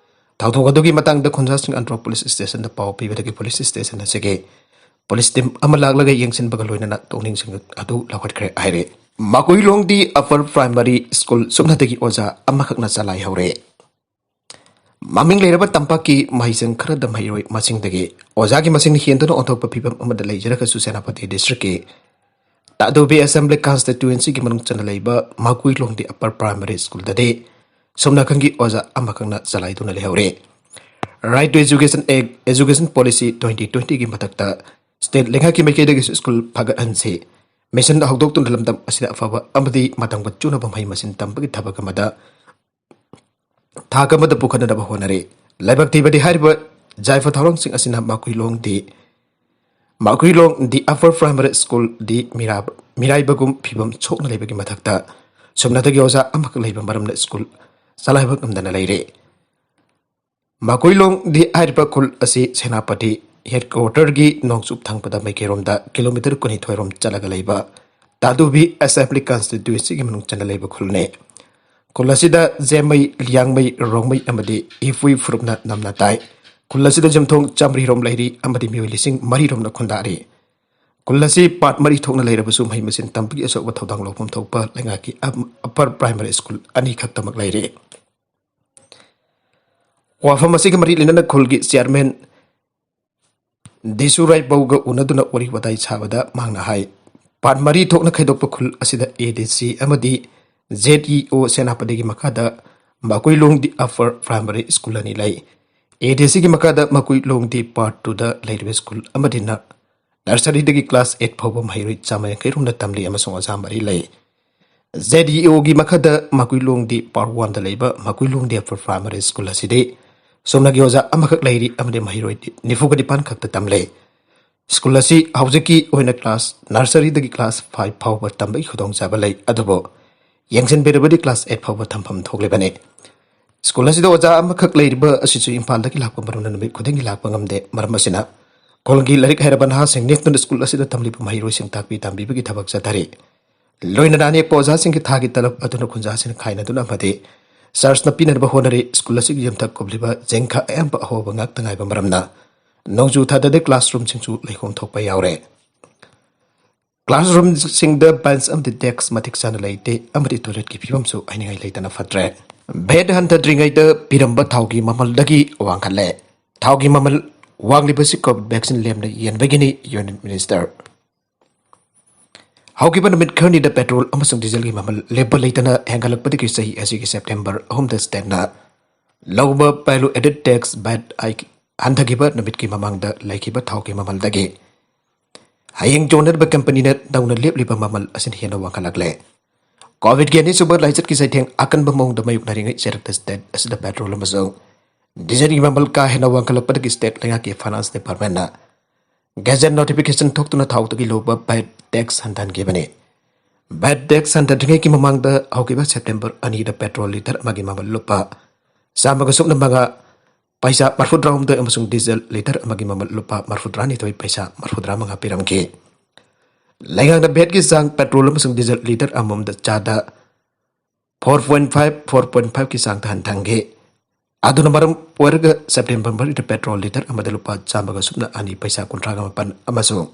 ꯊꯧꯗꯣꯛ ꯑꯗꯨꯒꯤ ꯃꯇꯥꯡꯗ ꯈꯨꯟꯖꯥꯁꯤꯡ ꯑꯟꯗ꯭ꯔꯣ ꯄꯨꯂꯤꯁ ꯁ꯭ꯇꯦꯁꯟꯗ ꯄꯥꯎ ꯄꯤꯕꯗꯒꯤ ꯄꯨꯂꯤꯁ ꯁ꯭ꯇꯦꯁꯟ ꯑꯁꯤꯒꯤ ꯄꯨꯂꯤꯁ ꯇꯤꯝ ꯑꯃ ꯂꯥꯛꯂꯒ ꯌꯦꯡꯁꯤꯟꯕꯒ ꯂꯣꯏꯅꯅ ꯇꯣꯛꯅꯤꯡꯁꯤꯡ ꯑꯗꯨ ꯂꯧꯈꯠꯈ꯭ꯔꯦ ꯍꯥꯏꯔꯤ꯫ ꯃꯀꯨꯏꯂꯣꯡꯗꯤ ꯑꯄꯔ ꯄ꯭ꯔꯥꯏꯃꯔꯤ ꯁ꯭ꯀꯨꯜ ꯁꯨꯞꯅꯇꯒꯤ ꯑꯣꯖꯥ ꯑꯃꯈꯛꯅ ꯆꯂꯥꯏꯍꯧꯔꯦ꯫ ꯃꯃꯤꯡ ꯂꯩꯔꯕ ꯇꯝꯄꯥꯛꯀꯤ ꯃꯍꯩꯁꯪ ꯈꯔꯗ ꯃꯍꯩꯔꯣꯏ ꯃꯁꯤꯡꯗꯒꯤ ꯑꯣꯖꯥꯒꯤ ꯃꯁꯤꯡꯅ ꯍꯦꯟꯗꯨꯅ ꯑꯣꯟꯊꯣꯛꯄ ꯐꯤꯕꯝ ꯑꯃꯗ ꯂꯩꯖꯔꯒꯁꯨ ꯁꯦꯅꯥꯄꯇꯤ ꯗꯤꯁꯇ꯭ꯔꯤꯛꯀꯤ ꯇꯥꯗꯣꯕꯤ ꯑꯦꯁꯦꯝꯕ꯭ꯂꯤ ꯀꯟꯁꯇꯤꯇ꯭ꯋꯦꯟꯁꯤꯒꯤ ꯃꯅꯨꯡ ꯆꯟꯅ ꯂꯩꯕ ꯃꯀꯨꯏꯂꯣꯡꯗꯤ ꯑꯄꯔ ꯄ꯭ꯔꯥꯏꯃꯔꯤ ꯁ꯭ꯀꯨꯜꯗꯗꯤ ꯁꯨꯞꯅꯈꯪꯒꯤ ꯑꯣꯖꯥ ꯑꯃꯈꯛꯅ ꯆꯂꯥꯏꯗꯨꯅ ꯂꯩꯍꯧꯔꯦ꯫ Right to Education Act, Education Policy twenty twenty ꯒꯤ ꯃꯊꯛꯇ ꯁ꯭ꯇꯦꯠ ꯂꯩꯉꯥꯛꯀꯤ ꯃꯥꯏꯀꯩꯗꯒꯤꯁꯨ ꯁ꯭ꯀꯨꯜ ꯐꯒꯠꯍꯟꯁꯤ, ꯃꯤꯁꯟ ꯍꯧꯗꯣꯛꯇꯨꯅ ꯂꯝꯗꯝ ꯑꯁꯤꯗ ꯑꯐꯕ ꯑꯃꯗꯤ ꯃꯇꯝꯒ ꯆꯨꯅꯕ ꯃꯍꯩ ꯃꯁꯤꯡ ꯇꯝꯕꯒꯤ ꯊꯕꯛ ꯑꯃꯗ ꯊꯥꯛ ꯑꯃꯗ ꯄꯨꯈꯠꯅꯅꯕ ꯍꯣꯠꯅꯔꯤ꯫ ꯂꯥꯏꯕꯛ ꯊꯤꯕꯗꯤ ꯍꯥꯏꯔꯤꯕ ꯌꯥꯏꯐ ꯊꯧꯔꯥꯡꯁꯤꯡ ꯑꯁꯤꯅ ꯃꯥꯀꯨꯏꯂꯣꯡꯗꯤ ꯃꯥꯀꯨꯏꯂꯣꯡ ꯗꯤ ꯑꯄꯔ ꯄ꯭ꯔꯥꯏꯃꯔꯤ ꯁ꯭ꯀꯨꯜꯗꯤ ꯃꯤꯔꯥ-, ꯃꯤꯔꯥꯏꯕꯒꯨꯝ ꯐꯤꯕꯝ ꯁꯣꯛꯅ ꯂꯩꯕꯒꯤ ꯃꯊꯛꯇ ꯁꯨꯞꯅꯇꯒꯤ ꯑꯣꯖꯥ ꯑꯃꯈꯛ ꯂꯩꯕ ꯃꯔꯝꯅ ꯁ꯭ꯀꯨꯜ ꯆꯂꯥꯏꯕ ꯉꯝꯗꯅ ꯂꯩꯔꯦ꯫ ꯃꯥꯀꯨꯏꯂꯣꯡꯗꯤ ꯍꯥꯏꯔꯤꯕ ꯈꯨꯜ ꯑꯁꯤ ꯁꯦꯅꯥꯄꯇꯤ ꯍꯦꯗꯀ꯭ꯋꯥꯇꯔꯒꯤ ꯅꯣꯡꯆꯨꯞ ꯊꯪꯕꯗ ꯃꯥꯏꯀꯩꯔꯣꯝꯗ ꯀꯤꯂꯣꯃꯤꯇꯔ ꯀꯨꯟꯅꯤꯊꯣꯏ ꯔꯣꯝ ꯆꯠꯂꯒ ꯂꯩꯕ ꯇꯥꯗꯨꯕꯤ ꯑꯦꯁꯦꯝꯕ꯭ꯂꯤ ꯀꯟꯁꯇꯤꯇ꯭ꯋꯦꯟꯁꯤꯒꯤ ꯃꯅꯨꯡ ꯆꯟꯅ ꯂꯩꯕ ꯈꯨꯜꯅꯤ꯫ ꯈꯨꯜ ꯑꯁꯤꯗ ꯖꯦꯃꯩ, ꯂꯤꯌꯥꯡꯃꯩ, ꯔꯣꯡꯃꯩ ꯑꯃꯗꯤ ꯏꯐꯨꯏ ꯐꯨꯔꯨꯞꯅ ꯅꯝꯅ ꯇꯥꯏ꯫ ꯈꯨꯜ ꯑꯁꯤꯗ ꯌꯨꯝꯊꯣꯡ ꯆꯥꯃꯔꯤ ꯔꯣꯝ ꯂꯩꯔꯤ ꯑꯃꯗꯤ ꯃꯤꯑꯣꯏ ꯂꯤꯁꯤꯡ ꯃꯔꯤ ꯔꯣꯝꯅ ꯈꯨꯟꯗꯥꯔꯤ꯫ ꯈꯨꯜ ꯑꯁꯤ ꯄꯥꯠ ꯃꯔꯤ ꯊꯣꯛꯅ ꯂꯩꯔꯕꯁꯨ ꯃꯍꯩ ꯃꯁꯤꯡ ꯇꯝꯕꯒꯤ ꯑꯆꯧꯕ ꯊꯧꯗꯥꯡ ꯂꯧꯐꯝ ꯊꯣꯛꯄ ꯂꯩꯉꯥꯛꯀꯤ ꯑꯞ-, ꯑꯄꯔ ꯄ꯭ꯔꯥꯏꯃꯔꯤ ꯁ꯭ꯀꯨꯜ ꯑꯅꯤꯈꯛꯇꯃꯛ ꯂꯩꯔꯤ꯫ ꯋꯥꯐꯝ ꯑꯁꯤꯒ ꯃꯔꯤ ꯂꯩꯅꯅ ꯈꯨꯜꯒꯤ ꯆꯤꯌꯥꯔꯃꯦꯟ ꯗꯤꯁꯨ ꯔꯥꯏꯕꯧꯒ ꯎꯅꯗꯨꯅ ꯋꯥꯔꯤ ꯋꯥꯇꯥꯏ ꯁꯥꯕꯗ ꯃꯍꯥꯛꯅ ꯍꯥꯏ, ꯄꯥꯠ ꯃꯔꯤ ꯊꯣꯛꯅ ꯈꯥꯏꯗꯣꯛꯄ ꯈꯨꯜ ꯑꯁꯤꯗ ꯑꯦ ꯗꯤ ꯁꯤ ꯑꯃꯗꯤ ꯖꯦꯠ ꯏ ꯑꯣ ꯁꯦꯅꯥꯄꯇꯤꯒꯤ ꯃꯈꯥꯗ ꯃꯥꯀꯨꯏꯂꯣꯡꯗꯤ ꯑꯄꯔ ꯄ꯭ꯔꯥꯏꯃꯔꯤ ꯁ꯭ꯀꯨꯜ ꯑꯅꯤ ꯂꯩ꯫ ꯑꯦ ꯗꯤ ꯁꯤꯒꯤ ꯃꯈꯥꯗ ꯃꯥꯀꯨꯏꯂꯣꯡꯗꯤ ꯄꯥꯔꯠ ꯇꯨꯗ ꯂꯩꯔꯤꯕ ꯁ꯭ꯀꯨꯜ ꯑꯃꯗꯤꯅ ꯅꯔꯁꯔꯤꯗꯒꯤ ꯀ꯭ꯂꯥꯁ ꯑꯩꯠ ꯐꯥꯎꯕ ꯃꯍꯩꯔꯣꯏ ꯆꯥꯝꯃ ꯌꯥꯡꯈꯩ ꯔꯣꯝꯅ ꯇꯝꯂꯤ ꯑꯃꯁꯨꯡ ꯑꯣꯖꯥ ꯃꯔꯤ ꯂꯩ꯫ ꯖꯦꯠ ꯏ ꯑꯣꯒꯤ ꯃꯈꯥꯗ ꯃꯥꯀꯨꯏꯂꯣꯡꯗꯤ ꯄꯥꯔꯠ ꯋꯥꯟꯗ ꯂꯩꯕ ꯃꯥꯀꯨꯏꯂꯣꯡꯗꯤ ꯑꯄꯔ ꯄ꯭ꯔꯥꯏꯃꯔꯤ ꯁ꯭ꯀꯨꯜ ꯑꯁꯤꯗꯤ ꯁꯣꯝꯅꯒꯤ ꯑꯣꯖꯥ ꯑꯃꯈꯛ ꯂꯩꯔꯤ ꯑꯃꯗꯤ ꯃꯍꯩꯔꯣꯏ ꯅꯤꯐꯨꯒ ꯅꯤꯄꯥꯟ ꯈꯛꯇ ꯇꯝꯂꯦ꯫ ꯁ꯭ꯀꯨꯜ ꯑꯁꯤ ꯍꯧꯖꯤꯛꯀꯤ ꯑꯣꯏꯅ ꯀ꯭ꯂꯥꯁ ꯅꯔꯁꯔꯤꯗꯒꯤ ꯀ꯭ꯂꯥꯁ ꯐꯥꯏꯚ ꯐꯥꯎꯕ ꯇꯝꯕꯒꯤ ꯈꯨꯗꯣꯡꯆꯥꯕ ꯂꯩ, ꯑꯗꯨꯕꯨ ꯌꯦꯡꯁꯤꯟꯕꯤꯔꯕꯗꯤ ꯀ꯭ꯂꯥꯁ ꯑꯩꯠ ꯐꯥꯎꯕ ꯊꯝꯐꯝ ꯊꯣꯛꯂꯤꯕꯅꯤ꯫ ꯁ꯭ꯀꯨꯜ ꯑꯁꯤꯗ ꯑꯣꯖꯥ ꯑꯃꯈꯛ ꯂꯩꯔꯤꯕ ꯑꯁꯤꯁꯨ ꯏꯝꯐꯥꯜꯗꯒꯤ ꯂꯥꯛꯄ ꯃꯔꯝꯅ ꯅꯨꯃꯤꯠ ꯈꯨꯗꯤꯡꯒꯤ ꯂꯥꯛꯄ ꯉꯝꯗꯦ꯫ ꯃꯔꯝ ꯑꯁꯤꯅ ꯈꯨꯜꯒꯤ ꯂꯥꯏꯔꯤꯛ ꯍꯩꯔꯕ ꯅꯍꯥꯁꯤꯡ ꯅꯦꯛꯇꯨꯅ ꯁ꯭ꯀꯨꯜ ꯑꯁꯤꯗ ꯇꯝꯂꯤꯕ ꯃꯍꯩꯔꯣꯏꯁꯤꯡ ꯇꯥꯛꯄꯤ ꯇꯝꯕꯤꯕꯒꯤ ꯊꯕꯛ ꯆꯠꯊꯔꯤ꯫ ꯂꯣꯏꯅꯅ ꯑꯅꯦꯛꯄ ꯑꯣꯖꯥꯁꯤꯡꯒꯤ ꯊꯥꯒꯤ ꯇꯂꯕ ꯑꯗꯨꯅ ꯈꯨꯟꯖꯥꯁꯤꯡ ꯈꯥꯏꯅꯗꯨꯅ ꯑꯃꯗꯤ ꯆꯔꯆꯅ ꯄꯤꯅꯅꯕ ꯍꯣꯠꯅꯔꯤ꯫ ꯁ꯭ꯀꯨꯜ ꯑꯁꯤꯒꯤ ꯌꯨꯝꯊꯛ ꯀꯨꯞꯂꯤꯕ ꯖꯤꯡꯈ ꯑꯌꯥꯝꯕ ꯑꯍꯣꯕ ꯉꯥꯛꯇ ꯉꯥꯏꯕ ꯃꯔꯝꯅ ꯅꯣꯡꯖꯨ ꯊꯥꯗꯗꯤ ꯀ꯭ꯂꯥꯁꯔꯨꯝꯁꯤꯡꯁꯨ ꯂꯩꯈꯣꯝ ꯊꯣꯛꯄ ꯌꯥꯎꯔꯦ꯫ ꯀ꯭ꯂꯥꯁꯔꯨꯝꯁꯤꯡꯗ ꯕꯦꯟꯆ ꯑꯃꯗꯤ ꯗꯦꯁ꯭ꯛ ꯃꯇꯤꯛ ꯆꯥꯅ ꯂꯩꯇꯦ ꯑꯃꯗꯤ ꯇꯣꯏꯂꯦꯠꯀꯤ ꯐꯤꯕꯝꯁꯨ ꯍꯥꯏꯅꯤꯡꯉꯥꯏ ꯂꯩꯇꯅ ꯐꯠꯇ꯭ꯔꯦ꯫ ꯚꯦꯠ ꯍꯟꯊꯗ꯭ꯔꯤꯉꯩꯗ ꯄꯤꯔꯝꯕ ꯊꯥꯎꯒꯤ ꯃꯃꯜꯗꯒꯤ ꯋꯥꯡꯈꯠꯂꯦ꯫ ꯊꯥꯎꯒꯤ ꯃꯃꯜ ꯋꯥꯡꯂꯤꯕꯁꯤ ꯀꯣꯚꯤꯗ ꯚꯦꯛꯁꯤꯟ ꯂꯦꯝꯅ ꯌꯦꯟꯕꯒꯤꯅꯤ, ꯌꯨꯅꯤꯌꯟ ꯃꯤꯅꯤꯁꯇꯔ꯫ ꯍꯧꯈꯤꯕ ꯅꯨꯃꯤꯠ ꯈꯔꯅꯤꯗ ꯄꯦꯇ꯭ꯔꯣꯜ ꯑꯃꯁꯨꯡ ꯗꯤꯖꯜꯒꯤ ꯃꯃꯜ ꯂꯦꯞꯄ ꯂꯩꯇꯅ ꯍꯦꯟꯒꯠꯂꯛꯄꯗꯒꯤ ꯆꯍꯤ ꯑꯁꯤꯒꯤ ꯁꯦꯞꯇꯦꯝꯕꯔ ꯑꯍꯨꯝꯗ ꯁ꯭ꯇꯦꯠꯅ ꯂꯧꯕ value added tax, ꯚꯦꯠ, ꯍꯥꯏ-, ꯍꯟꯊꯈꯤꯕ ꯅꯨꯃꯤꯠꯀꯤ ꯃꯃꯥꯡꯗ ꯂꯩꯈꯤꯕ ꯊꯥꯎꯒꯤ ꯃꯃꯜꯗꯒꯤ ꯍꯌꯦꯡ ꯌꯣꯟꯅꯔꯤꯕ ꯀꯝꯄꯅꯤꯅ ꯅꯧꯅ ꯂꯦꯞꯂꯤꯕ ꯃꯃꯜ ꯑꯁꯤꯅ ꯍꯦꯟꯅ ꯋꯥꯡꯈꯠꯂꯛꯂꯦ꯫ ꯀꯣꯚꯤꯗꯀꯤ ꯑꯅꯤꯁꯨꯕ ꯂꯥꯏꯆꯠꯀꯤ ꯆꯩꯊꯦꯡ ꯑꯀꯟꯕ ꯃꯑꯣꯡꯗ ꯃꯥꯌꯣꯛꯅꯔꯤꯉꯩ ꯆꯩꯔꯛꯇ ꯁ꯭ꯇꯦꯠ ꯑꯁꯤꯗ ꯄꯦꯇ꯭ꯔꯣꯜ ꯑꯃꯁꯨꯡ ꯗꯤꯖꯜꯒꯤ ꯃꯃꯜ ꯀꯥ ꯍꯦꯟꯅ ꯋꯥꯡꯈꯠꯂꯛꯄꯗꯒꯤ ꯁ꯭ꯇꯦꯠ ꯂꯩꯉꯥꯛꯀꯤ ꯐꯥꯏꯅꯥꯟꯁ ꯗꯤꯄꯥꯔꯠꯃꯦꯟꯅ ꯒꯦꯖꯦꯠ ꯅꯣꯇꯤꯐꯤꯀꯦꯁꯟ ꯊꯣꯛꯇꯨꯅ ꯊꯥꯎꯗꯒꯤ ꯂꯧꯕ ꯚꯦꯠ ꯇꯦꯛꯁ ꯍꯟꯊꯍꯟꯈꯤꯕꯅꯤ꯫ ꯚꯦꯠ ꯇꯦꯛꯁ ꯍꯟꯊꯗ꯭ꯔꯤꯉꯩꯒꯤ ꯃꯃꯥꯡꯗ ꯍꯧꯈꯤꯕ ꯁꯦꯞꯇꯦꯝꯕꯔ ꯑꯅꯤꯗ ꯄꯦꯇ꯭ꯔꯣꯜ ꯂꯤꯇꯔ ꯑꯃꯒꯤ ꯃꯃꯜ ꯂꯨꯄꯥ ꯆꯥꯝꯃꯒ ꯁꯨꯞꯅ ꯃꯉꯥ ꯄꯩꯁꯥ ꯃꯔꯐꯨꯇꯔꯥꯍꯨꯝꯗꯣꯏ ꯑꯃꯁꯨꯡ ꯗꯤꯖꯜ ꯂꯤꯇꯔ ꯑꯃꯒꯤ ꯃꯃꯜ ꯂꯨꯄꯥ ꯃꯔꯐꯨꯇꯔꯥꯅꯤꯊꯣꯏ ꯄꯩꯁꯥ ꯃꯔꯐꯨꯇꯔꯥꯃꯉꯥ ꯄꯤꯔꯝꯈꯤ꯫ ꯂꯩꯉꯥꯛꯅ ꯚꯦꯠꯀꯤ ꯆꯥꯡ ꯄꯦꯇ꯭ꯔꯣꯜ ꯑꯃꯁꯨꯡ ꯗꯤꯖꯜ ꯂꯤꯇꯔ ꯑꯃꯃꯝꯗ ꯆꯥꯗ four point five, four point five ꯀꯤ ꯆꯥꯡꯗ ꯍꯟꯊꯍꯟꯈꯤ꯫ ꯑꯗꯨꯅ ꯃꯔꯝ ꯑꯣꯏꯔꯒ ꯁꯦꯞꯇꯦꯝꯕꯔ ꯃꯔꯤꯗ ꯄꯦꯇ꯭ꯔꯣꯜ ꯂꯤꯇꯔ ꯑꯃꯗ ꯂꯨꯄꯥ ꯆꯥꯝꯃꯒ ꯁꯨꯞꯅ ꯑꯅꯤ ꯄꯩꯁꯥ ꯀꯨꯟꯊ꯭ꯔꯥꯒ ꯃꯥꯄꯟ ꯑꯃꯁꯨꯡ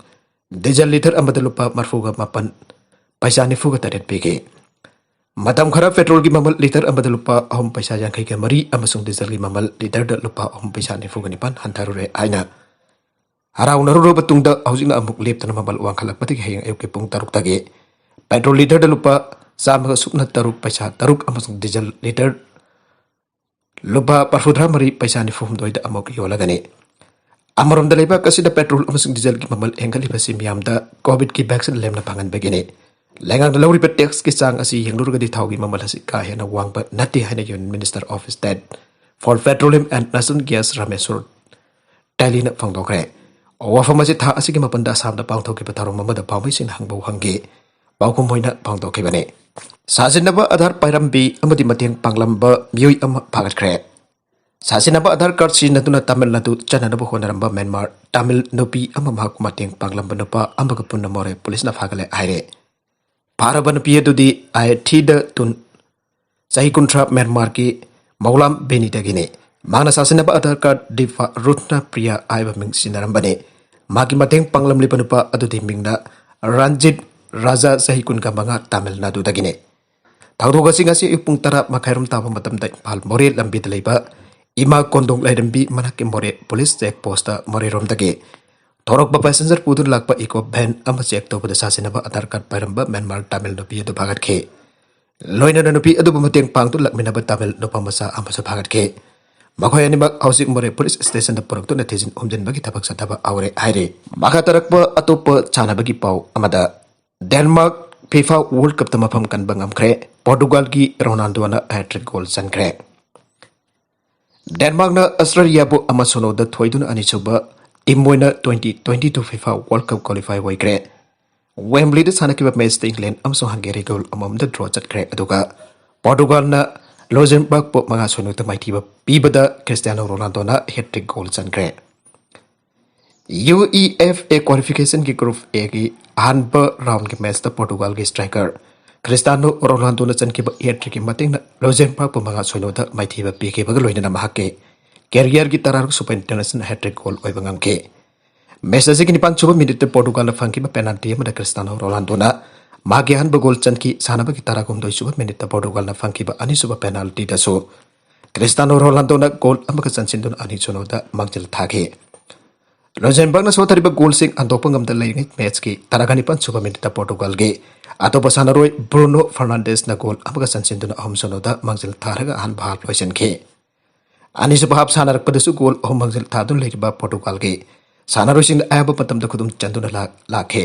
ꯗꯤꯖꯜ ꯂꯤꯇꯔ ꯑꯃꯗ ꯂꯨꯄꯥ ꯃꯔꯐꯨꯒ ꯃꯥꯄꯟ ꯄꯩꯁꯥ ꯅꯤꯐꯨꯒ ꯇꯔꯦꯠ ꯄꯤꯈꯤ꯫ ꯃꯇꯝ ꯈꯔ ꯄꯦꯇ꯭ꯔꯣꯜꯒꯤ ꯃꯃꯜ ꯂꯤꯇꯔ ꯑꯃꯗ ꯂꯨꯄꯥ ꯑꯍꯨꯝ ꯄꯩꯁꯥ ꯌꯥꯡꯈꯩꯒ ꯃꯔꯤ ꯑꯃꯁꯨꯡ ꯗꯤꯖꯜꯒꯤ ꯃꯃꯜ ꯂꯤꯇꯔꯗ ꯂꯨꯄꯥ ꯑꯍꯨꯝ ꯄꯩꯁꯥ ꯅꯤꯐꯨꯒ ꯅꯤꯄꯥꯟ ꯍꯟꯊꯔꯨꯔꯦ ꯍꯥꯏꯅ ꯍꯔꯥꯎꯅꯔꯨꯔꯕ ꯇꯨꯡꯗ, ꯍꯧꯖꯤꯛꯅ ꯑꯃꯨꯛ ꯂꯦꯞꯇꯅ ꯃꯃꯜ ꯋꯥꯡꯈꯠꯂꯛꯄꯗꯒꯤ ꯍꯌꯦꯡ ꯑꯌꯨꯛꯀꯤ ꯄꯨꯡ ꯇꯔꯨꯛꯇꯒꯤ ꯄꯦꯇ꯭ꯔꯣꯜ ꯂꯤꯇꯔꯗ ꯂꯨꯄꯥ ꯆꯥꯝꯃꯒ ꯁꯨꯞꯅ ꯇꯔꯨꯛ ꯄꯩꯁꯥ ꯇꯔꯨꯛ ꯑꯃꯁꯨꯡ ꯗꯤꯖꯜ ꯂꯤꯇꯔ ꯂꯨꯄꯥ ꯃꯔꯐꯨꯇꯔꯥꯃꯔꯤ ꯄꯩꯁꯥ ꯅꯤꯐꯨꯍꯨꯝꯗꯣꯏꯗ ꯑꯃꯨꯛ ꯌꯣꯜꯂꯒꯅꯤ꯫ ꯑꯃꯔꯣꯝꯗ, ꯂꯩꯕꯥꯛ ꯑꯁꯤꯗ ꯄꯦꯇ꯭ꯔꯣꯜ ꯑꯃꯁꯨꯡ ꯗꯤꯖꯜꯒꯤ ꯃꯃꯜ ꯍꯦꯟꯒꯠꯂꯤꯕꯁꯤ ꯃꯤꯌꯥꯝꯗ ꯀꯣꯚꯤꯗꯀꯤ ꯚꯦꯛꯁꯤꯟ ꯂꯦꯝꯅ ꯐꯪꯍꯟꯕꯒꯤꯅꯤ꯫ ꯂꯩꯉꯥꯛꯅ ꯂꯧꯔꯤꯕ ꯇꯦꯛꯁꯀꯤ ꯆꯥꯡ ꯑꯁꯤ ꯌꯦꯡꯂꯨꯔꯒꯗꯤ ꯊꯥꯎꯒꯤ ꯃꯃꯜ ꯑꯁꯤ ꯀꯥ ꯍꯦꯟꯅ ꯋꯥꯡꯕ ꯅꯠꯇꯦ ꯍꯥꯏꯅ Union Minister of State for Petroleum and Natural Gas ꯔꯥꯃꯦꯁ꯭ꯋꯔ ꯇꯦꯂꯤꯅ ꯐꯣꯡꯗꯣꯛꯈ꯭ꯔꯦ꯫ ꯋꯥꯐꯝ ꯑꯁꯤ ꯊꯥ ꯑꯁꯤꯒꯤ ꯃꯥꯄꯟꯗ ꯑꯁꯥꯝꯗ ꯄꯥꯡꯊꯣꯛꯈꯤꯕ ꯊꯧꯔꯝ ꯑꯃꯗ ꯄꯥꯎꯃꯤꯁꯤꯡꯅ ꯍꯪꯕ ꯋꯥꯍꯪꯒꯤ ꯄꯥꯎꯈꯨꯝ ꯑꯣꯏꯅ ꯐꯣꯡꯗꯣꯛꯈꯤꯕꯅꯤ꯫ ꯁꯥꯖꯤꯟꯅꯕ ꯑꯥꯙꯥꯔ ꯄꯥꯏꯔꯝꯕꯤ ꯑꯃꯗꯤ ꯃꯇꯦꯡ ꯄꯥꯡꯂꯝꯕ ꯃꯤꯑꯣꯏ ꯑꯃ ꯐꯥꯒꯠꯈ꯭ꯔꯦ꯫ ꯁꯥꯖꯤꯟꯅꯕ ꯑꯥꯙꯥꯔ ꯀꯥꯔꯗ ꯁꯤꯖꯤꯟꯅꯗꯨꯅ ꯇꯥꯃꯤꯜ ꯅꯥꯗꯨ ꯆꯠꯅꯅꯕ ꯍꯣꯠꯅꯔꯝꯕ ꯃ꯭ꯌꯥꯟꯃꯥꯔ ꯇꯥꯃꯤꯜ ꯅꯨꯄꯤ ꯑꯃ ꯃꯍꯥꯛꯄꯨ ꯃꯇꯦꯡ ꯄꯥꯡꯂꯝꯕ ꯅꯨꯄꯥ ꯑꯃꯒ ꯄꯨꯟꯅ ꯃꯣꯔꯦ ꯄꯨꯂꯤꯁꯅ ꯐꯥꯒꯠꯂꯦ ꯍꯥꯏꯔꯦ꯫ ꯐꯥꯔꯕ ꯅꯨꯄꯤ ꯑꯗꯨꯗꯤ ꯑꯥꯏ ꯊꯤꯗ ꯇꯨꯟ, ꯆꯍꯤ ꯀꯨꯟꯊ꯭ꯔꯥ, ꯃ꯭ꯌꯥꯟꯃꯥꯔꯒꯤ ꯃꯧꯂꯥꯝ ꯕꯦꯅꯤꯗꯒꯤꯅꯤ꯫ ꯃꯍꯥꯛꯅ ꯁꯥꯖꯤꯟꯅꯕ ꯑꯥꯙꯥꯔ ꯀꯥꯔꯗ ꯗꯤꯐꯥ ꯔꯨꯠꯅ ꯄ꯭ꯔꯤꯌꯥ ꯍꯥꯏꯕ ꯃꯤꯡ ꯁꯤꯖꯤꯟꯅꯔꯝꯕꯅꯤ꯫ ꯃꯍꯥꯛꯀꯤ ꯃꯇꯦꯡ ꯄꯥꯡꯂꯝꯂꯤꯕ ꯅꯨꯄꯥ ꯑꯗꯨꯗꯤ ꯃꯤꯡꯅ ꯔꯟꯖꯤꯠ ꯔꯥꯖꯥ, ꯆꯍꯤ ꯀꯨꯟꯒ ꯃꯉꯥ, ꯇꯥꯃꯤꯜ ꯅꯥꯗꯨꯗꯒꯤꯅꯤ꯫ ꯊꯧꯗꯣꯛ ꯑꯁꯤ ꯉꯁꯤ ꯑꯌꯨꯛ ꯄꯨꯡ ꯇꯔꯥ ꯃꯈꯥꯏꯔꯣꯝ ꯇꯥꯕ ꯃꯇꯝꯗ ꯏꯝꯐꯥꯜ ꯃꯣꯔꯦ ꯂꯝꯕꯤꯗ ꯂꯩꯕ ꯏꯃꯥ ꯀꯣꯟꯗꯣꯡ ꯂꯥꯏꯔꯦꯝꯕꯤ ꯃꯅꯥꯛꯀꯤ ꯃꯣꯔꯦ ꯄꯨꯂꯤꯁ ꯆꯦꯛ ꯄꯣꯁꯇ ꯃꯣꯔꯦꯔꯣꯝꯗꯒꯤ ꯊꯣꯔꯛꯄ ꯄꯦꯁꯦꯟꯖꯔ ꯄꯨꯗꯨꯅ ꯂꯥꯛꯄ ꯏꯀꯣ ꯚꯦꯟ ꯑꯃ ꯆꯦꯛ ꯇꯧꯕꯗ ꯁꯥꯖꯤꯟꯅꯕ ꯑꯥꯙꯥꯔ ꯀꯥꯔꯗ ꯄꯥꯏꯔꯝꯕ ꯃ꯭ꯌꯥꯟꯃꯥꯔ ꯇꯥꯃꯤꯜ ꯅꯨꯄꯤ ꯑꯗꯨ ꯐꯥꯒꯠꯈꯤ꯫ ꯂꯣꯏꯅꯅ ꯅꯨꯄꯤ ꯑꯗꯨꯕꯨ ꯃꯇꯦꯡ ꯄꯥꯡꯗꯨꯅ ꯂꯥꯛꯃꯤꯟꯅꯕ ꯇꯥꯃꯤꯜ ꯅꯨꯄꯥ ꯃꯆꯥ ꯑꯃꯁꯨ ꯐꯥꯒꯠꯈꯤ꯫ ꯃꯈꯣꯏ ꯑꯅꯤꯃꯛ ꯍꯧꯖꯤꯛ ꯃꯣꯔꯦ ꯄꯨꯂꯤꯁ ꯁ꯭ꯇꯦꯁꯟꯗ ꯄꯨꯔꯛꯇꯨꯅ ꯊꯤꯖꯤꯟ ꯍꯨꯝꯖꯤꯟꯕꯒꯤ ꯊꯕꯛ ꯆꯠꯊꯕ ꯍꯧꯔꯦ ꯍꯥꯏꯔꯤ꯫ ꯃꯈꯥ ꯇꯥꯔꯛꯄ ꯑꯇꯣꯞꯄ ꯁꯥꯟꯅꯕꯒꯤ ꯄꯥꯎ ꯑꯃꯗ, ꯗꯦꯟꯃꯥꯔꯛ FIFA World Cupꯇ ꯃꯐꯝ ꯀꯟꯕ ꯉꯝꯈ꯭ꯔꯦ꯫ ꯄꯣꯔꯇꯨꯒꯥꯜꯒꯤ ꯔꯣꯅꯥꯜꯗꯣꯅ ꯍꯦꯇ꯭ꯔꯤꯛ ꯒꯣꯜ ꯆꯟꯈ꯭ꯔꯦ꯫ ꯗꯦꯟꯃꯥꯔꯛꯅ ꯑꯁꯇ꯭ꯔꯦꯂꯤꯌꯥꯕꯨ ꯑꯃ ꯁꯣꯅꯣꯗ ꯊꯣꯏꯗꯨꯅ ꯑꯅꯤꯁꯨꯕ ꯇꯤꯝ ꯑꯣꯏꯅ twenty twenty two FIFA World Cup qualify ꯑꯣꯏꯈ꯭ꯔꯦ꯫ ꯋꯦꯝꯕ꯭ꯂꯤꯗ ꯁꯥꯟꯅꯈꯤꯕ ꯃꯦꯆꯇ ꯏꯪꯂꯦꯟ ꯑꯃꯁꯨꯡ ꯍꯪꯒꯦꯔꯤ ꯒꯣꯜ ꯑꯃꯃꯝꯗ ꯗ꯭ꯔꯣ ꯆꯠꯈ꯭ꯔꯦ, ꯑꯗꯨꯒ ꯄꯣꯔꯇꯨꯒꯥꯜꯅ ꯂꯣꯖꯦꯟꯕꯔꯒꯄꯨ ꯃꯉꯥ ꯁꯣꯅꯣꯗ ꯃꯥꯏꯊꯤꯕ ꯄꯤꯕꯗ ꯈ꯭ꯔꯤꯁꯇꯤꯌꯥꯅꯣ ꯔꯣꯅꯥꯜꯗꯣꯅ ꯍꯦꯇ꯭ꯔꯤꯛ ꯒꯣꯜ ꯆꯟꯈ꯭ꯔꯦ꯫ ꯌꯨ ꯏ ꯑꯦꯐ ꯑꯦ ꯀ꯭ꯋꯥꯂꯤꯐꯤꯀꯦꯁꯟꯒꯤ ꯒ꯭ꯔꯨꯞ ꯑꯦꯒꯤ ꯑꯍꯥꯟꯕ ꯔꯥꯎꯟꯒꯤ ꯃꯦꯆꯇ ꯄꯣꯔꯇꯨꯒꯥꯜꯒꯤ ꯁ꯭ꯇ꯭ꯔꯥꯏꯀꯔ ꯈ꯭ꯔꯤꯁꯇꯤꯌꯥꯅꯣ ꯔꯣꯅꯥꯜꯗꯣꯅ ꯆꯟꯈꯤꯕ ꯍꯦꯇ꯭ꯔꯤꯛꯀꯤ ꯃꯇꯦꯡꯅ ꯂꯣꯖꯦꯟꯕꯔꯒꯄꯨ ꯃꯉꯥ ꯁꯣꯅꯣꯗ ꯃꯥꯏꯊꯤꯕ ꯄꯤꯈꯤꯕꯒ ꯂꯣꯏꯅꯅ ꯃꯍꯥꯛꯀꯤ ꯀꯦꯔꯤꯌꯔꯒꯤ ꯇꯔꯥꯔꯛ ꯁꯨꯕ ꯏꯟꯇꯔꯅꯦꯁꯅꯦꯜ ꯍꯦꯇ꯭ꯔꯤꯛ ꯒꯣꯜ ꯑꯣꯏꯕ ꯉꯝꯈꯤ꯫ ꯃꯦꯆ ꯑꯁꯤꯒꯤ ꯅꯤꯄꯥꯟ ꯁꯨꯕ ꯃꯤꯅꯤꯠꯇ ꯄꯣꯔꯇꯨꯒꯥꯜꯅ ꯐꯪꯈꯤꯕ ꯄꯦꯅꯥꯜꯇꯤ ꯑꯃꯗ ꯈ꯭ꯔꯤꯁꯇꯤꯌꯥꯅꯣ ꯔꯣꯅꯥꯜꯗꯣꯅ ꯃꯍꯥꯛꯀꯤ ꯑꯍꯥꯟꯕ ꯒꯣꯜ ꯆꯟꯈꯤ꯫ ꯁꯥꯟꯅꯕꯒꯤ ꯇꯔꯥꯍꯨꯝꯗꯣꯏ ꯁꯨꯕ ꯃꯤꯅꯤꯠꯇ ꯄꯣꯔꯇꯨꯒꯥꯜꯅ ꯐꯪꯈꯤꯕ ꯑꯅꯤꯁꯨꯕ ꯄꯦꯅꯥꯜꯇꯤꯗꯁꯨ ꯈ꯭ꯔꯤꯁꯇꯤꯌꯥꯅꯣ ꯔꯣꯅꯥꯜꯗꯣꯅ ꯒꯣꯜ ꯑꯃꯒ ꯆꯟꯁꯤꯟꯗꯨꯅ ꯑꯅꯤ ꯁꯣꯅꯣꯗ ꯃꯥꯡꯖꯤꯜ ꯊꯥꯈꯤ꯫ ꯂꯣꯖꯦꯟꯕꯔꯒꯅ ꯁꯣꯊꯔꯤꯕ ꯒꯣꯜꯁꯤꯡ ꯍꯟꯗꯣꯛꯄ ꯉꯝꯗ ꯂꯩꯔꯤꯉꯩ ꯃꯦꯆꯀꯤ ꯇꯔꯥꯒ ꯅꯤꯄꯥꯟ ꯁꯨꯕ ꯃꯤꯅꯤꯠꯇ ꯄꯣꯔꯇꯨꯒꯥꯜꯒꯤ ꯑꯇꯣꯞꯄ ꯁꯥꯟꯅꯔꯣꯏ ꯕ꯭ꯔꯨꯅꯣ ꯐꯔꯅꯥꯟꯗꯦꯁꯅ ꯒꯣꯜ ꯑꯃꯒ ꯆꯟꯁꯤꯟꯗꯨꯅ ꯑꯍꯨꯝ ꯁꯣꯅꯣꯗ ꯃꯥꯡꯖꯤꯜ ꯊꯥꯔꯒ ꯑꯍꯥꯟꯕ ꯍꯥꯞ ꯂꯣꯏꯁꯤꯟꯈꯤ꯫ ꯑꯅꯤꯁꯨꯕ ꯍꯥꯞ ꯁꯥꯟꯅꯔꯛꯄꯗꯁꯨ ꯒꯣꯜ ꯑꯍꯨꯝ ꯃꯥꯡꯖꯤꯜ ꯊꯥꯗꯨꯅ ꯂꯩꯔꯤꯕ ꯄꯣꯔꯇꯨꯒꯥꯜꯒꯤ ꯁꯥꯟꯅꯔꯣꯏꯁꯤꯡꯅ ꯑꯌꯥꯝꯕ ꯃꯇꯝꯗ ꯈꯨꯗꯨꯝ ꯆꯟꯗꯨꯅ ꯂꯥꯛ-, ꯂꯥꯛꯈꯤ꯫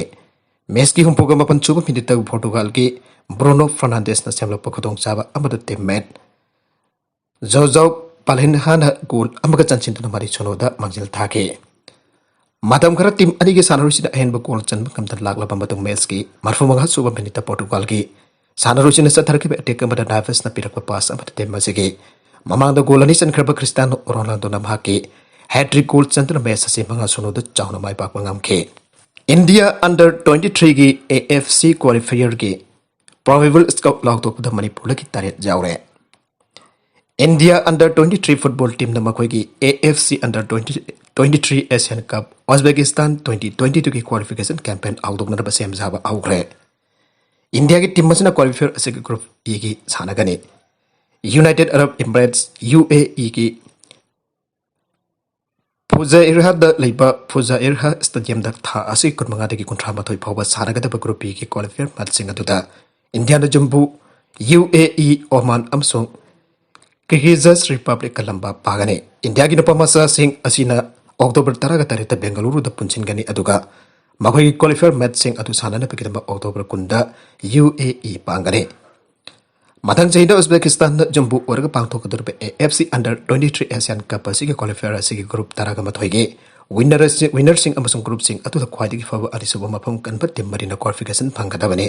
ꯃꯦꯆꯀꯤ ꯍꯨꯝꯐꯨꯒ ꯃꯥꯄꯟ ꯁꯨꯕ ꯃꯤꯅꯤꯠꯇ ꯄꯣꯔꯇꯨꯒꯥꯜꯒꯤ ꯕ꯭ꯔꯨꯅꯣ ꯐꯔꯅꯥꯟꯗꯦꯁꯅ ꯁꯦꯝꯂꯛꯄ ꯈꯨꯗꯣꯡꯆꯥꯕ ꯑꯃꯗ ꯇꯤꯝꯃꯦꯠ ꯖꯣꯖꯥꯎ ꯄꯥꯂꯤꯟꯍꯥꯅ ꯒꯣꯜ ꯑꯃꯒ ꯆꯟꯁꯤꯟꯗꯨꯅ ꯃꯔꯤ ꯁꯣꯅꯣꯗ ꯃꯥꯡꯖꯤꯜ ꯊꯥꯈꯤ꯫ ꯃꯇꯝ ꯈꯔ ꯇꯤꯝ ꯑꯅꯤꯒꯤ ꯁꯥꯟꯅꯔꯣꯏꯁꯤꯡꯅ ꯑꯍꯦꯟꯕ ꯒꯣꯜ ꯆꯟꯕ ꯉꯝꯗꯅ ꯂꯥꯛꯂꯕ ꯃꯇꯨꯡ ꯃꯦꯆꯀꯤ ꯃꯔꯤꯐꯨ ꯃꯉꯥ ꯁꯨꯕ ꯃꯤꯅꯤꯠꯇ ꯄꯣꯔꯇꯨꯒꯥꯜꯒꯤ ꯁꯥꯟꯅꯔꯣꯏꯁꯤꯡꯅ ꯆꯠꯊꯔꯛꯈꯤꯕ ꯑꯦꯇꯦꯛ ꯑꯃꯗ ꯅꯥꯚꯦꯁꯅ ꯄꯤꯔꯛꯄ ꯄꯥꯁ ꯑꯃꯗ ꯇꯤꯝ ꯑꯁꯤꯒꯤ ꯃꯃꯥꯡꯗ ꯒꯣꯜ ꯑꯅꯤ ꯆꯟꯈ꯭ꯔꯕ ꯈ꯭ꯔꯤꯁꯇꯤꯌꯥꯅꯣ ꯔꯣꯅꯥꯜꯗꯣꯅ ꯃꯍꯥꯛꯀꯤ ꯍꯦꯇ꯭ꯔꯤꯛ ꯒꯣꯜ ꯆꯟꯗꯨꯅ ꯃꯦꯆ ꯑꯁꯤ ꯃꯉꯥ ꯁꯣꯅꯣꯗ ꯆꯥꯎꯅ ꯃꯥꯏ ꯄꯥꯛꯄ ꯉꯝꯈꯤ꯫ ꯏꯟꯗꯤꯌꯥ ꯑꯟꯗꯔ ꯇ꯭ꯋꯦꯟꯇꯤ ꯊ꯭ꯔꯤꯒꯤ ꯑꯦ ꯑꯦꯐ ꯁꯤ ꯀ꯭ꯋꯥꯂꯤꯐꯥꯏꯌꯔꯒꯤ ꯄ꯭ꯔꯣꯕꯦꯕꯜ ꯁ꯭ꯀꯣꯔ ꯂꯥꯎꯊꯣꯛꯄꯗ ꯃꯅꯤꯄꯨꯔꯗꯒꯤ ꯇꯔꯦꯠ ꯌꯥꯎꯔꯦ꯫ India under twenty three football ꯇꯤꯝꯅ ꯃꯈꯣꯏꯒꯤ A F C under twenty, twenty three Asian cup Uzbekistan twenty twenty ꯇꯨꯒꯤ ꯀ꯭ꯋꯥꯂꯤꯐꯤꯀꯦꯁꯟ ꯀꯦꯝꯄꯦꯟ ꯍꯧꯗꯣꯛꯅꯅꯕ ꯁꯦꯝ ꯁꯥꯕ ꯍꯧꯈ꯭ꯔꯦ꯫ ꯏꯟꯗꯤꯌꯥꯒꯤ ꯇꯤꯝ ꯑꯁꯤꯅ ꯀ꯭ꯋꯥꯂꯤꯐꯥꯏꯌꯔ ꯑꯁꯤꯒꯤ ꯒ꯭ꯔꯨꯞ ꯏꯒꯤ ꯁꯥꯟꯅꯒꯅꯤ꯫ ꯌꯨꯅꯥꯏꯇꯦꯗ ꯑꯔꯕ ꯏꯃꯤꯔꯦꯠꯁ, ꯌꯨ ꯑꯦ ꯏꯒꯤ ꯐꯨꯖꯥꯏꯔꯍꯥꯗ ꯂꯩꯕ ꯐꯨꯖꯥꯏꯔꯍꯥ ꯁ꯭ꯇꯦꯗꯤꯌꯝꯗ ꯊꯥ ꯑꯁꯤ ꯀꯨꯟꯃꯉꯥꯗꯒꯤ ꯀꯨꯟꯊ꯭ꯔꯥ ꯃꯥꯊꯣꯏ ꯐꯥꯎꯕ ꯁꯥꯟꯅꯒꯗꯕ ꯒ꯭ꯔꯨꯞ ꯕꯤꯒꯤ ꯀ꯭ꯋꯥꯂꯤꯐꯥꯌꯔ ꯃꯦꯆꯁꯤꯡ ꯑꯗꯨꯗ ꯏꯟꯗꯤꯌꯥꯅ ꯖꯝꯕꯨ, ꯌꯨ ꯑꯦ ꯏ, ꯑꯣꯃꯥꯟ ꯑꯃꯁꯨꯡ ꯀꯤꯔꯒꯤꯖꯁ ꯔꯤꯄꯕ꯭ꯂꯤꯛꯀ ꯂꯝꯕꯥ ꯄꯥꯒꯅꯤ꯫ ꯏꯟꯗꯤꯌꯥꯒꯤ ꯅꯨꯄꯥ ꯃꯆꯥꯁꯤꯡ ꯑꯁꯤꯅ ꯑꯣꯛꯇꯣꯕꯔ ꯇꯔꯥꯒ ꯇꯔꯦꯠꯇ ꯕꯦꯡꯒꯂꯨꯔꯨꯗ ꯄꯨꯟꯁꯤꯟꯒꯅꯤ, ꯑꯗꯨꯒ ꯃꯈꯣꯏꯒꯤ ꯀ꯭ꯋꯥꯂꯤꯐꯥꯌꯔ ꯃꯦꯠꯁꯁꯤꯡ ꯑꯗꯨ ꯁꯥꯟꯅꯅꯕꯒꯤꯗꯃꯛ ꯑꯣꯛꯇꯣꯕꯔ ꯀꯨꯟꯗ ꯌꯨ ꯑꯦ ꯏ ꯄꯥꯡꯒꯅꯤ꯫ ꯃꯊꯪ ꯆꯍꯤꯗ ꯎꯖꯕꯦꯀꯤꯁꯇꯥꯟꯗ ꯖꯝꯕꯨ ꯑꯣꯏꯔꯒ ꯄꯥꯡꯊꯣꯛꯀꯗꯧꯔꯤꯕ ꯑꯦ ꯑꯦꯐ ꯁꯤ Under twenty three Asian Cup ꯑꯁꯤꯒꯤ ꯀ꯭ꯋꯥꯂꯤꯐꯥꯌꯔ ꯑꯁꯤꯒꯤ ꯒ꯭ꯔꯨꯞ ꯇꯔꯥꯒ ꯃꯥꯊꯣꯏꯒꯤ ꯋꯤꯟꯅꯔꯁꯤ-, ꯋꯤꯟꯅꯔꯁꯤꯡ ꯑꯃꯁꯨꯡ ꯒ꯭ꯔꯨꯞꯁꯤꯡ ꯑꯗꯨꯗ ꯈ꯭ꯋꯥꯏꯗꯒꯤ ꯐꯕ ꯑꯅꯤꯁꯨꯕ ꯃꯐꯝ ꯀꯟꯕ ꯇꯤꯝ ꯃꯔꯤꯅ ꯀ꯭ꯋꯥꯂꯤꯐꯤꯀꯦꯁꯟ ꯐꯪꯒꯗꯕꯅꯤ꯫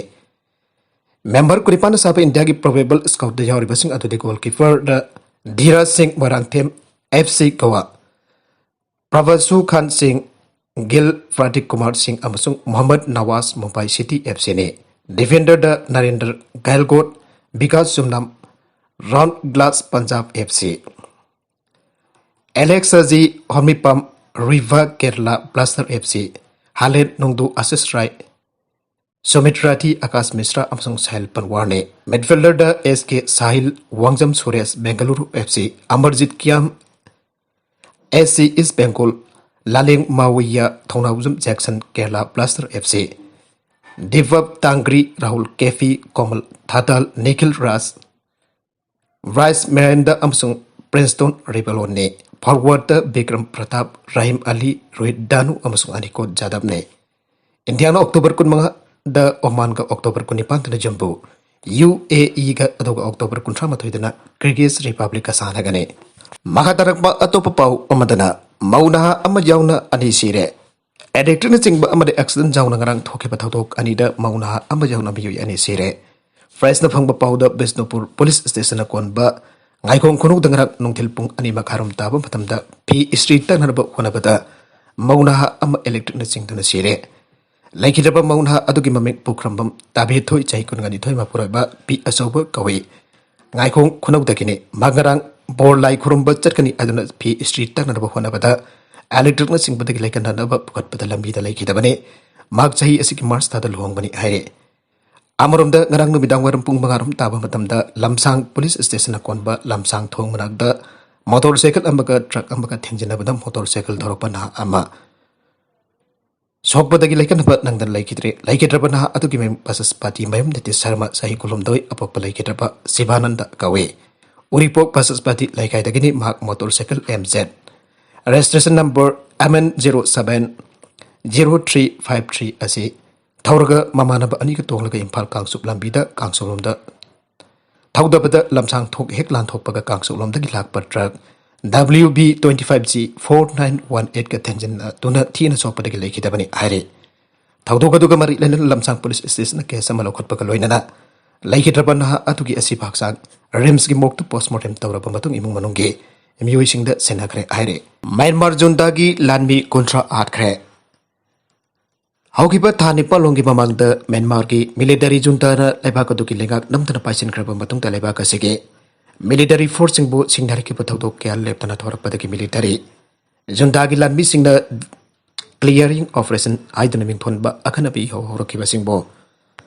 ꯃꯦꯝꯕꯔ ꯀꯨꯟꯅꯤꯄꯥꯟꯅ ꯁꯥꯕ ꯏꯟꯗꯤꯌꯥꯒꯤ ꯄ꯭ꯔꯣꯕꯦꯕꯜ ꯁ꯭ꯀ꯭ꯋꯥꯗꯇ ꯌꯥꯎꯔꯤꯕꯁꯤꯡ ꯑꯗꯨꯗꯤ ꯒꯣꯜꯀꯤꯄꯔꯗ ꯙꯤꯔꯥꯖ ꯁꯤꯡ, ꯃꯣꯏꯔꯥꯡꯊꯦꯝ ꯑꯦꯐ ꯁꯤ ꯒꯣꯋꯥ, ꯄ꯭ꯔꯚꯁꯨ ꯈꯥꯟ ꯁꯤꯡ, ꯒꯤꯜ ꯄ꯭ꯔꯗꯤꯞ ꯀꯨꯃꯥꯔ ꯁꯤꯡ ꯑꯃꯁꯨꯡ ꯃꯣꯍꯝꯃꯗ ꯅꯋꯥꯖ, ꯃꯨꯝꯕꯥꯏ ꯁꯤꯇꯤ ꯑꯦꯐ ꯁꯤꯅꯤ꯫ ꯗꯤꯐꯦꯟꯗꯔꯗ Narender Gahlot, Bikash Jumnam, round glass, Punjab F C. Alex Saji, Hormipam, Ruivah, Kerala blasters F C. Halen, ꯅꯣꯡꯗꯨ, Ashish ꯔꯥꯏ, ꯁꯨꯃꯤꯠ ꯔꯥꯊꯤ, ꯑꯀꯥꯁ ꯃꯤꯁ꯭ꯔꯥ ꯑꯃꯁꯨꯡ ꯁꯥꯍꯤꯜ ꯄꯟꯋꯥꯔꯅꯤ꯫ ꯃꯤꯗꯐꯤꯜꯗꯔꯗ S K Sahil, Wangjam Suresh, Bengaluru F C, Amarjit Kiyam, S C east Bengal, Lalengmawia, Thounaojam Jeakson, Kerala blasters F C, ꯗꯤꯕꯕ ꯇꯥꯡꯒ꯭ꯔꯤ, ꯔꯥꯍꯨꯜ ꯀꯦꯐꯤ, ꯀꯣꯃꯜ ꯊꯥꯇꯥꯜ, ꯅꯤꯈꯤꯜ ꯔꯥꯖ, ꯔꯥꯏꯁ ꯃꯦꯔꯦꯟꯗ ꯑꯃꯁꯨꯡ ꯄ꯭ꯔꯤꯟꯁꯇꯣꯟ ꯔꯤꯕꯦꯂꯣꯟꯅꯤ꯫ ꯐꯣꯔꯋꯥꯔꯗꯇ ꯕꯤꯀ꯭ꯔꯝ ꯄ꯭ꯔꯇꯥꯞ, ꯔꯍꯤꯝ ꯑꯂꯤ, ꯔꯣꯍꯤꯠ ꯗꯥꯅꯨ ꯑꯃꯁꯨꯡ ꯑꯅꯤꯀꯣꯠ ꯖꯥꯗꯕꯅꯤ꯫ ꯏꯟꯗꯤꯌꯥꯅ ꯑꯣꯛꯇꯣꯕꯔ ꯀꯨꯟꯃꯉꯥꯗ ꯑꯣꯃꯥꯟꯒ, ꯑꯣꯛꯇꯣꯕꯔ ꯀꯨꯟꯅꯤꯄꯥꯟꯗꯅ ꯖꯝꯕꯨ, ꯌꯨ ꯑꯦ ꯏꯒ, ꯑꯗꯨꯒ ꯑꯣꯛꯇꯣꯕꯔ ꯀꯨꯟꯊ꯭ꯔꯥ ꯃꯥꯊꯣꯏꯗꯅ ꯀꯤꯔꯒꯤꯖ ꯔꯤꯄꯕ꯭ꯂꯤꯛꯀ ꯁꯥꯟꯅꯒꯅꯤ꯫ ꯃꯈꯥ ꯇꯥꯔꯛꯄ ꯑꯇꯣꯞꯄ ꯄꯥꯎ ꯑꯃꯗꯅ ꯃꯧ ꯅꯍꯥ ꯑꯃ ꯌꯥꯎꯅ ꯑꯅꯤ ꯁꯤꯔꯦ꯫ ꯏꯂꯦꯛꯇ꯭ꯔꯤꯛꯅꯆꯤꯡꯕ ꯑꯃꯗꯤ ꯑꯦꯛꯁꯤꯗꯦꯟ ꯌꯥꯎꯅ ꯉꯔꯥꯡ ꯊꯣꯛꯈꯤꯕ ꯊꯧꯗꯣꯛ ꯑꯅꯤꯗ ꯃꯧ ꯅꯍꯥ ꯑꯃ ꯌꯥꯎꯅ ꯃꯤꯑꯣꯏ ꯑꯅꯤ ꯁꯤꯔꯦ꯫ ꯄ꯭ꯔꯦꯁꯅ ꯐꯪꯕ ꯄꯥꯎꯗ ꯕꯤꯁꯅꯨꯄꯨꯔ ꯄꯨꯂꯤꯁ ꯁ꯭ꯇꯦꯁꯟꯅ ꯀꯣꯟꯕ ꯉꯥꯏꯈꯣꯡ ꯈꯨꯅꯧꯗ ꯉꯔꯥꯡ ꯅꯨꯡꯊꯤꯜ ꯄꯨꯡ ꯑꯅꯤ ꯃꯈꯥꯏꯔꯣꯝ ꯇꯥꯕ ꯃꯇꯝꯗ ꯐꯤ ꯏꯁꯇ꯭ꯔꯤ ꯇꯛꯅꯅꯕ ꯍꯣꯠꯅꯕꯗ ꯃꯧ ꯅꯍꯥ ꯑꯃ ꯏꯂꯦꯛꯇ꯭ꯔꯤꯛꯅ ꯆꯤꯡꯗꯨꯅ ꯁꯤꯔꯦ꯫ ꯂꯩꯈꯤꯗ꯭ꯔꯕ ꯃꯧ ꯅꯍꯥ ꯑꯗꯨꯒꯤ ꯃꯃꯤꯡ ꯄꯨꯈ꯭ꯔꯝꯕꯝ ꯇꯥꯕꯦꯊꯣꯏ, ꯆꯍꯤ ꯀꯨꯟꯒ ꯅꯤꯊꯣꯏ, ꯃꯄꯨꯔꯣꯏꯕ ꯄꯤ ꯑꯆꯧꯕ ꯀꯧꯏ꯫ ꯉꯥꯏꯈꯣꯡ ꯈꯨꯅꯧꯗꯒꯤꯅꯤ꯫ ꯃꯍꯥꯛ ꯉꯔꯥꯡ ꯕꯣꯔ ꯂꯥꯏ ꯈꯨꯔꯨꯝꯕ ꯆꯠꯀꯅꯤ ꯍꯥꯏꯗꯨꯅ ꯐꯤ ꯏꯁꯇ꯭ꯔꯤ ꯇꯛꯅꯅꯕ ꯍꯣꯠꯅꯕꯗ ꯏꯂꯦꯛꯇ꯭ꯔꯤꯛꯅꯆꯤꯡꯕꯗꯒꯤ ꯂꯩꯀꯟꯅꯅꯕ ꯄꯨꯈꯠꯄꯗ ꯂꯝꯕꯤꯗ ꯂꯩꯈꯤꯗꯕꯅꯤ꯫ ꯃꯍꯥꯛ ꯆꯍꯤ ꯑꯁꯤꯒꯤ ꯃꯥꯔꯆ ꯊꯥꯗ ꯂꯨꯍꯣꯡꯕꯅꯤ ꯍꯥꯏꯔꯤ꯫ ꯑꯃꯔꯣꯝꯗ, ꯉꯔꯥꯡ ꯅꯨꯃꯤꯗꯥꯡ ꯋꯥꯏꯔꯝ ꯄꯨꯡ ꯃꯉꯥꯔꯣꯝ ꯇꯥꯕ ꯃꯇꯝꯗ ꯂꯝꯁꯥꯡ ꯄꯨꯂꯤꯁ ꯁ꯭ꯇꯦꯁꯟꯅ ꯀꯣꯟꯕ ꯂꯝꯁꯥꯡ ꯊꯣꯡ ꯃꯅꯥꯛꯇ ꯃꯣꯇꯣꯔ ꯁꯥꯏꯀꯜ ꯑꯃꯒ ꯇ꯭ꯔꯛ ꯑꯃꯒ ꯊꯦꯡꯖꯤꯟꯅꯕꯗ ꯃꯣꯇꯣꯔ ꯁꯥꯏꯀꯜ ꯊꯧꯔꯛꯄ ꯅꯍꯥ ꯑꯃ ꯁꯣꯛꯄꯗꯒꯤ ꯂꯩꯀꯟꯅꯕ ꯅꯪꯗꯅ ꯂꯩꯈꯤꯗ꯭ꯔꯦ꯫ ꯂꯩꯈꯤꯗ꯭ꯔꯕ ꯅꯍꯥ ꯑꯗꯨꯒꯤ ꯃꯃꯤꯡ ꯕꯁꯁꯄꯥꯇꯤ ꯃꯌꯨꯝ ꯅꯤꯇꯤꯁ ꯁꯔꯃ, ꯆꯍꯤ ꯀꯨꯟꯍꯨꯝꯗꯣꯏ, ꯑꯄꯣꯛꯄ ꯂꯩꯈꯤꯗ꯭ꯔꯕ ꯁꯤꯕꯥꯅꯟꯗ ꯀꯧꯏ꯫ ꯎꯔꯤꯄꯣꯛ ꯕꯁꯁꯄꯥꯇꯤ ꯂꯩꯀꯥꯏꯗꯒꯤꯅꯤ꯫ ꯃꯍꯥꯛ motor cycle M Z, registration number M N zero seven zero three five three ꯑꯁꯤ ꯊꯧꯔꯒ ꯃꯃꯥꯟꯅꯕ ꯑꯅꯤꯒ ꯇꯣꯡꯂꯒ ꯏꯝꯐꯥꯜ ꯀꯥꯡꯆꯨꯞ ꯂꯝꯕꯤꯗ ꯀꯥꯡꯆꯨꯞꯂꯣꯝꯗ ꯊꯧꯗꯕꯗ ꯂꯝꯁꯥꯡ ꯊꯣꯛ ꯍꯦꯛ ꯂꯥꯟꯊꯣꯛꯄꯒ ꯀꯥꯡꯆꯨꯞꯂꯣꯝꯗꯒꯤ ꯂꯥꯛꯄ truck W B twenty five G four nine one eight ꯀ ꯊꯦꯡꯖꯤꯟꯅꯗꯨꯅ ꯊꯤꯅ ꯁꯣꯛꯄꯗꯒꯤ ꯂꯩꯈꯤꯗꯕꯅꯤ ꯍꯥꯏꯔꯤ꯫ ꯊꯧꯗꯣꯛ ꯑꯗꯨꯒ ꯃꯔꯤ ꯂꯩꯅꯅ ꯂꯝꯁꯥꯡ ꯄꯨꯂꯤꯁ ꯁ꯭ꯇꯦꯁꯟꯅ ꯀꯦꯁ ꯑꯃ ꯂꯧꯈꯠꯄꯒ ꯂꯣꯏꯅꯅ ꯂꯩꯈꯤꯗ꯭ꯔꯕ ꯅꯍꯥ ꯑꯗꯨꯒꯤ ꯑꯁꯤꯕ ꯍꯛꯆꯥꯡ ꯔꯤꯝꯁꯀꯤ ꯃꯣꯔꯒꯇ ꯄꯣꯁꯃꯣꯔꯇꯦꯝ ꯇꯧꯔꯕ ꯃꯇꯨꯡ ꯏꯃꯨꯡ ꯃꯅꯨꯡꯒꯤ ꯃꯤꯑꯣꯏꯁꯤꯡꯗ ꯁꯤꯟꯅꯈ꯭ꯔꯦ ꯍꯥꯏꯔꯤ꯫ ꯃ꯭ꯌꯥꯟꯃꯥꯔ ꯖꯨꯟꯇꯥꯒꯤ ꯂꯥꯟꯃꯤ ꯀꯨꯟꯊ꯭ꯔꯥ ꯍꯥꯠꯈ꯭ꯔꯦ꯫ ꯍꯧꯈꯤꯕ ꯊꯥ ꯅꯤꯄꯥꯜ ꯂꯣꯝꯒꯤ ꯃꯃꯥꯡꯗ ꯃ꯭ꯌꯥꯟꯃꯥꯔꯒꯤ ꯃꯤꯂꯤꯇꯔꯤ ꯖꯨꯟꯇꯥꯅ ꯂꯩꯕꯥꯛ ꯑꯗꯨꯒꯤ ꯂꯩꯉꯥꯛ ꯅꯝꯊꯅ ꯄꯥꯏꯁꯤꯟꯈ꯭ꯔꯕ ꯃꯇꯨꯡꯗ ꯂꯩꯕꯥꯛ ꯑꯁꯤꯒꯤ ꯃꯤꯂꯤꯇꯔꯤ ꯐꯣꯔꯁꯁꯤꯡꯕꯨ ꯁꯤꯡꯅꯔꯛꯈꯤꯕ ꯊꯧꯗꯣꯛ ꯀꯌꯥ ꯂꯦꯞꯇꯅ ꯊꯣꯔꯛꯄꯗꯒꯤ ꯃꯤꯂꯤꯇꯔꯤ ꯖꯨꯟꯇꯥꯒꯤ ꯂꯥꯟꯃꯤꯁꯤꯡꯅ ꯀ꯭ꯂꯤꯌꯔꯤꯡ ꯑꯣꯄꯔꯦꯁꯟ ꯍꯥꯏꯗꯨꯅ ꯃꯤꯡꯊꯣꯟꯕ ꯑꯈꯟꯅꯕ ꯏꯍꯧ ꯍꯧꯔꯛꯈꯤꯕꯁꯤꯡꯕꯨ